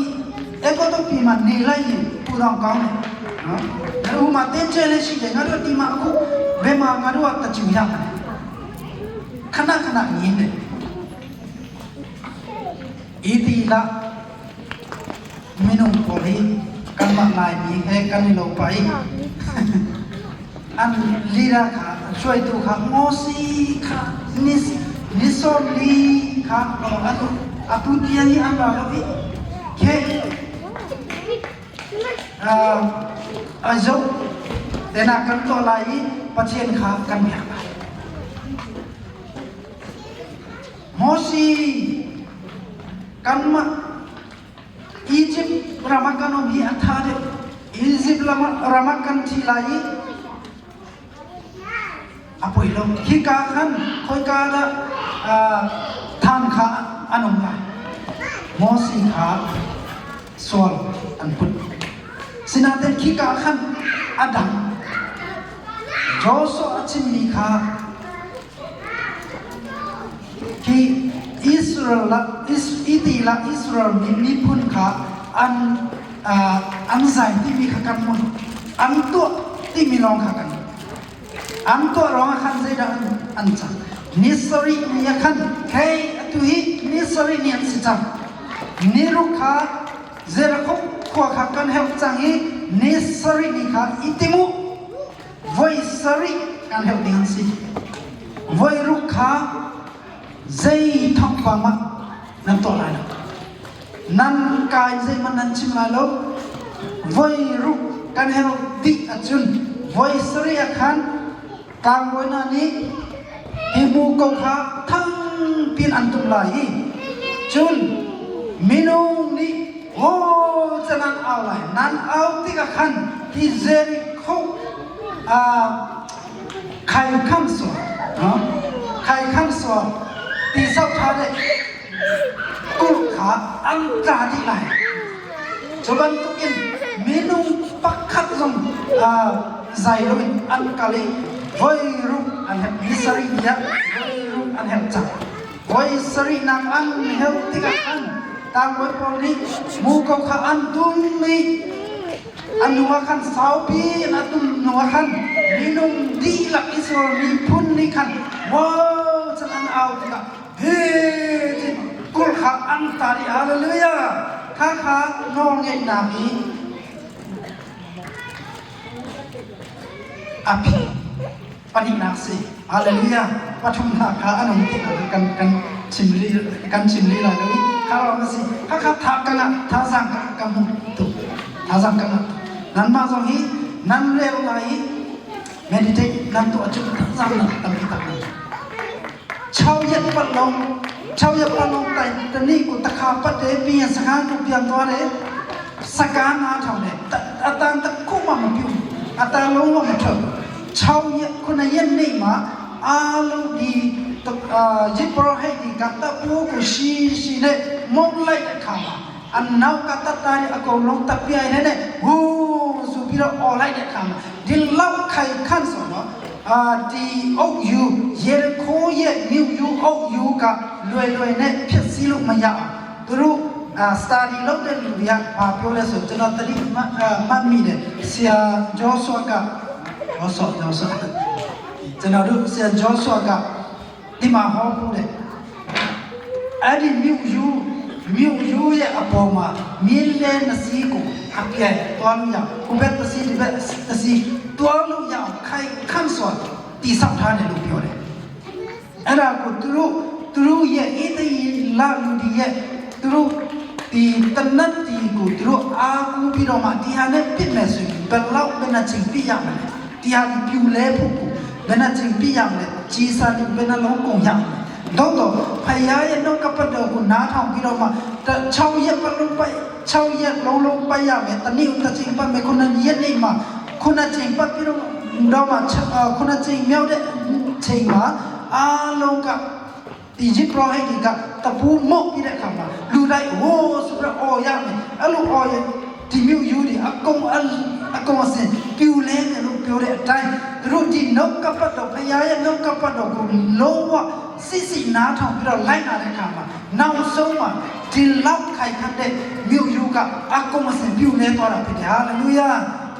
အကောတော့ပြီမှာနေလိုက်ရင်ပူတော့ကောင်းတယ်နော်။ငါတို့မှာတင်းကျဲလေးရှိတယ်ငါတို့ဒီမှာအခုဘယ်မှာငါတို့ကတကြူရမှာလဲခဏခဏညင်းတယ်ဣတိလminung pawl hi kanmah Laimi he kan i lo pah i an lila kha an hruaitu kha Mosi kha ni sawm li kha atu tiang hi an ra lo i khe a zoh tena kan tuah lai i Pathian kha kan biak lai. Mosi kanmah Egypt ram ah kan um hi a tha deuh. Egypt ram ah kan thi lai i a poi lo. Hika khan khoika dah than kha an um lai. Moses kha sual an put. Sinain khika khan a dang. Joshua a chimmi kha Hi Israel iti la Israel miphun kha an an zai timi kha kan hmun an tuah timi lawng kha kan an tuah ruangah khan zeidah an cang ni sarih ni ah khan hei atu hi ni sarih ni an si cang ni ruk kha Jericho khua kha kan heuh cang i ni sarih ni kha i tim u voi sarih kan heuh ding an si. Voi ruk kha zei thawngpang ah nan tuah lai lo. Nan kai zeihmanh nan chim lai lo. Voi ruk kan heuh dih ahcun voi sarih ah khan. Tlangbawi hna nih hi muko kha thangpi in an tum lai i cun minung nih haw ca nan au lai. Nan au tikah khan hi Jericho khai kham sual, khai kham sual ti zoh ṭha deh kulh kha an tla dih lai. Cu bantukin minung pakhat zong zai loin an kal i voi ruk an herh ni sarih ni ah voi ruk an herh cang. Voi sarihnak an herh tikah khan tlangbawi pawl nih muko kha an tum i a nu ah khan saupi in a tum hnu ah khan minung dihlak Israel miphun nih khan wow cun an au tikah hi ti kulh kha an tar i hallelujah kha kha nawlngeihnak i a phi pahnihnak si hallelujah pathumnak kha an um ti kan kan chim rih kan chim rih lai lo i kha lawng a si kha kha tha kan ah thazaang ka ka hmu tuk thazaang ka ngah nanmah zong hi nan rel lai i meditate nan tuah cu thazaang nan tampi tak 6ရက်ပတ်လုံး6ရက်ပတ်လုံးတိုင်တနေ့ကိုတစ်ခါပတ်တယ်ပြီးရင်စကားကိုပြန်သွားတယ်စကားနားထောင်တယ်အတန်တစ်ခုမှမပြုတ်အတန်လုံးဝမထွက်6ရက်9ရက်နေ့မှာအားလုံးဒီအာယစ်ပရောဟိတ်ဒီကတပ်ပိုးကိုရှိရှိနဲ့မုံလိုက်တဲ့ခါမှာအနောက်ကတတရီအကုန်လုံးတပ်ပြိုင်နေတဲ့ဟိုးဆိုပြီးတော့អော်လိုက်တဲ့ခါမှာဒီလောက်ခိုင်ခန့်ဆိုတော့အာဒီအုပ်ယူရေခိုးရဲ့မြို့ယူအုပ်ယူကလွယ်လွယ်နဲ့ဖြစ်စည်းလို့မရအောင်သူတို့အာစတာဒီလုပ်တဲ့လူတွေကဘာပြောလဲဆိုကျွန်တော်တတိမှတ်မိတယ်ဆရာဂျောဆွာကဂျောဆွာဂျောဆွာကျွန်တော်တို့ဆရာဂျောဆွာကဒီမှာဟောဖို့တဲ့အဲ့ဒီမြို့ယူမြို့ယူရဲ့အပေါ်မှာမြင်းလဲနစီကိုအပြည့်တွားလို့ရဟိုဘက်တစီဒီဘက်တစီတွားလို့ရအောင်ခိုင်ခန့်စွာတိဆောက်ထားတယ်လို့ပြောတယ်အဲ့ဒါကိုသူတို့သူတို့ရဲ့ဣသရေလလူတွေရဲ့သူတို့ဒီတနတ်တီကိုသူတို့အာကူပြီးတော့မှဒီဟာနဲ့ပြစ်မယ်ဆိုရင်ဘယ်လောက်ဘယ်နှချိန်ပြစ်ရမလဲဒီဟာဒီပြူလဲဖို့ကိုဘယ်နှချိန်ပြစ်ရမလဲကြီးစားဒီဘယ်နှလုံးကုန်ရမလဲတော့တော့ဖယားရဲ့နှုတ်ကပတ်တော်ကိုနားထောင်ပြီးတော့မှ6ရက်ပတ်လုံးပိုက်6ရက်လုံးလုံးပိုက်ရမယ်တနေ့တစ်ချိန်ပတ်မယ်ခုနရက်နေ့မှာခုနချိန်ပတ်ပြီးတော့တော့မှခုနချိန်မြောက်တဲ့ချိန်မှာအားလုံးကဒီဂျစ်ပရောဟိတ်ကတပူးမော့ပြီးတဲ့အခါမှာလူတိုင်းဟိုးဆိုပြီးတော့အော်ရမယ်အဲ့လိုအော်ရင်ဒီမြို့ယူတွေအကုန်အကုန်အစင်ပြူလဲတယ်လို့ပြောတဲ့အတိုင်းသူတို့ဒီနှုတ်ကပတ်တော်ဖခင်ရဲ့နှုတ်ကပတ်တော်ကိုလုံးဝစစ်စစ်နားထောင်ပြီးတော့လိုက်လာတဲ့အခါမှာနောက်ဆုံးမှာဒီလောက်ခိုင်ခန့်တဲ့မြို့ယူကအကုန်အစင်ပြူလဲသွားတာဖြစ်တယ်ဟာလေလုယာ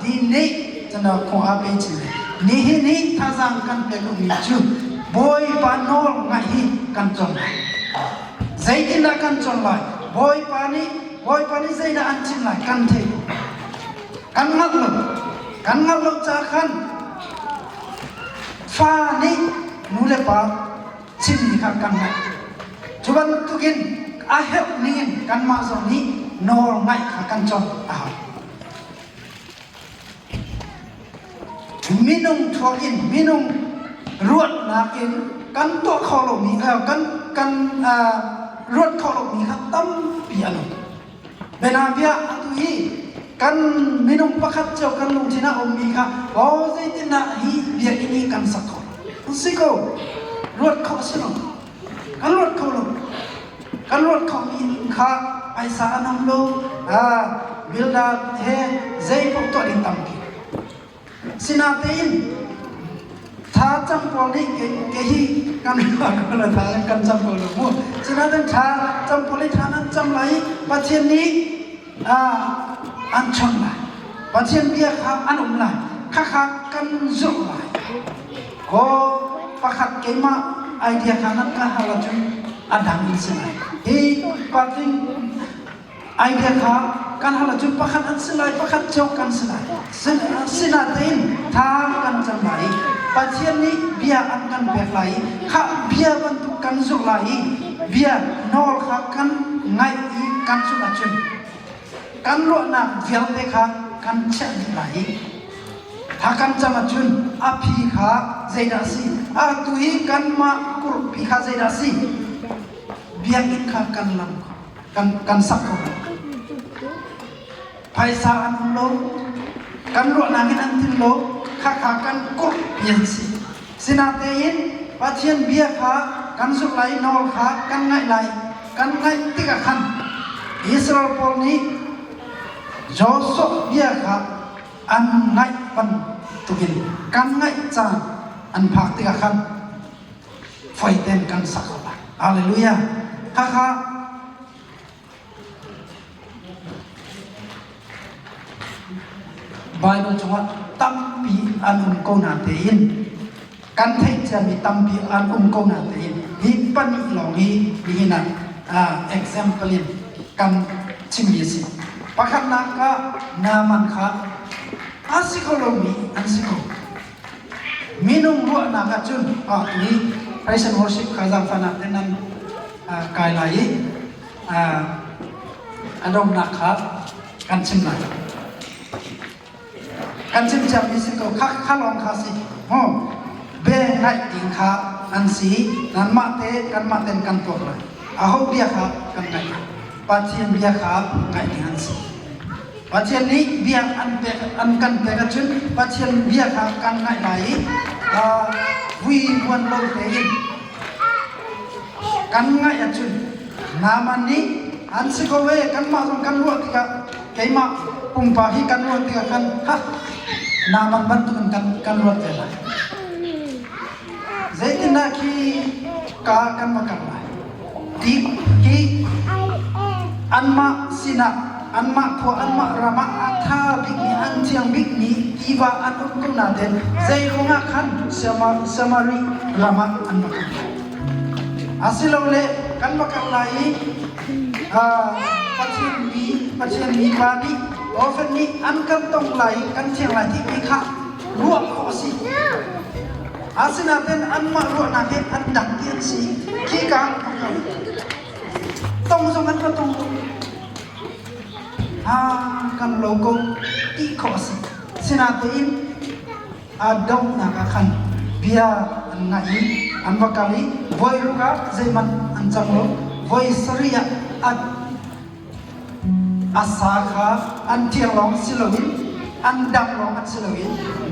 ဒီနေ့ကျွန်တော်ခွန်အားပေးခြင်းတယ်နေဟိနေသာဇံကန်ပေလို့မြချူဘိုင်ပါနောငါဟိကန်ချွန်zeitindah kan chon lai bawipa nih bawipa nih zeidah an chim lai kan thei kan ngalh lo kan ngalh lo ca khan fa nih nu le pa chimmi kha kan ngaih cu bantukin a herh ningin kanmah zong nih nawl ngaih kha kan cawn a hau minung thuak in minung ruatnak in kan tuah kho lomi kan kan ruat kho lomi kha tampi an um bianabia atu hi kan minung pakhat cio kan lungthin ah ummi kha o zeitindah hi biakinn hi kan sak kho si ko ruat kho si lo kan ruat kho lo kan ruat kho mi kha paisa an um lo builder he zei paoh tuah ding tampi Sinain tha cam pawl nih ke hi kan tha kan cam ko lo mu. Sinain tha cam pawl nih tha nan cam lai Pathian nih an chon lai. Pathian bia kha an um lai. Khakha kan zumh lai. Ko pakhat keimah idea kha nan ka hal ahcun a dang in si lai. Hi patling Idea kha kan hal ahcun pakhat an si lai, pakhat cio kan si lai. Sinain tha kan cam lai i Pathian nih bia an kan pek lai i kha bia bantuk kan zulh lai i bia nawl kha kan ngaih i kan zulh ahcun kan ruahnak vialte kha kan chiah dih lai i. Tha kan cam ahcun a phi kha zeidah a si? Atu hi kanmah kurpi kha zeidah a si? Biakinn kha kan lam kan kan sak ko. Phaisa an um lo, kan ruahnak in an til lo, khakha kan kurpi an si. Sinatein Pathian bia kha kan zulh lai, nawl kha kan ngaih lai. Kan ngaih tikah khan Israel pawl nih Joshua bia kha an ngaih bantukin kan ngaih caan an phak tikah khan faiten kan sak ko lai. Hallelujah. Khakha Baibal chungah tampi an um ko na tein kan theih ciami tampi an um ko na tein hi pahnih lawng hi nihin ah example in kan chimmi a si. Pakhatnak ah Naaman kha a si kho lomi an si ko. Minung ruahnak ahcun ah hi praise and worship kha zaangfahnak in nan kai lai i a donghnak kha kan chim lai. Kan chim ciami si ko kha kha lawng kha si. Ho be ngaih ding kha an si nanmah te kanmah ten kan tuak lai. Aho bia kha kan ngaih lai. Pathian bia kha ngaih ding an si. Pathian nih bia an pek an kan pek ahcun Pathian bia kha kan ngaih lai i vui buan lo tein kan ngaih ahcun Naaman nih an si ko e kanmah zong kan ruah tikah keimah pumpak hi kan ruah tikah khan ha Naaman bantukin kan kan ruat ve lai. Zeitindah khi ka kan va kal lai? Ti hi anmah sinah anmah khua anmah ram ah a tha bikmi an thiang bikmi tiva an um ko nain zei ruangah khan Samari ram ah an va kal lai? Asilole kan va kal lai i Pathian mi Pathian mi pa nih profet nih an kan tong lai i kan thiang lai timi kha ruah khawh a si. Asinain anmah ruahnak he an dang ti an si. Khika tong zong an va tong. Ah, kan lo ko ti khawh a si. Sinain a donghnak ah khan bia an ngaih i an va kal i voi ruk ah zeihmanh an cang lo. Voi sarih ah A sa kha an ṭiang lawng si loin an dang lawng an si loin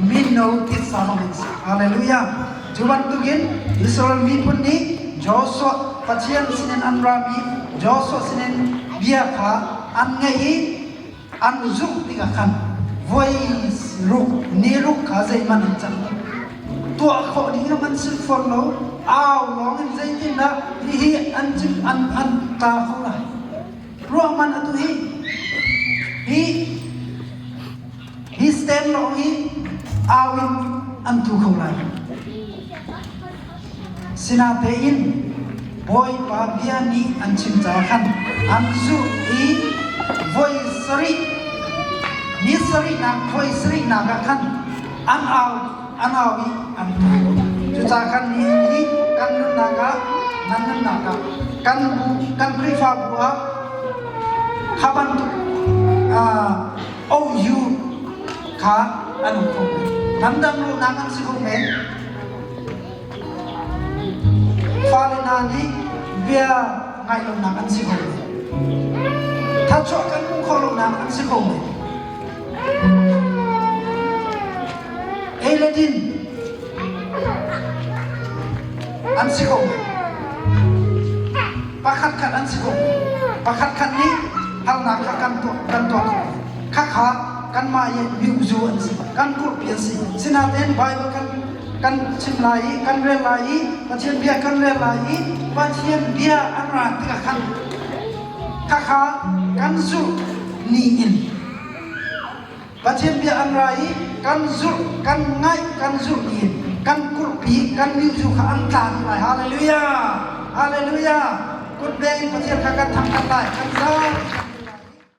mino titsa lawng an si. Hallelujah! Cu bantukin Israel miphun nih Joshua Pathian sinin an rami Joshua sinin bia kha an ngaih i an zumh tikah khan voi ruk ni ruk kha zeihmanh an cang lo. Tuah khawh ding an si fawn lo. Au lawng in zeitindah hihi an cim an an tla kho lai. Ruahman atu hi hi hi stand lawng hi au in an tu kho lai. Sinatein Bawipa bia nih an chim caah khan an zulh i voi sarih ni sarihnak voi sarihnak ah khan an au an au i an tu. Cucaah khan ni hi kan nunnak ah nan nunnak ah kan bu kan Khrihfabu ah kha bantuk OU kha an um kho men. Ramdang luhnak an si kho men. Fale hna nih bia ngaih lonak an si kho men. Thachuah kan hmuh khawh lonak an si kho men. Ei le din an si kho men. Pakhat khat an si kho men. Pakhat khat nih halnak kha kan tuah kan tuah kho men. Khakha kanmah i miuzu an si kan kurpi an si sinain Bible kan kan chim lai i kan rel lai i Pathian bia kan rel lai i Pathian bia an ra tikah khan khakha kan zulh ni in Pathian bia an ra i kan zulh kan ngaih kan zulh ni in kan kurpi kan miuzu kha an tla dih lai. Hallelujah, hallelujah. Kut beng in Pathian kha kan thangthat lai, kan zai.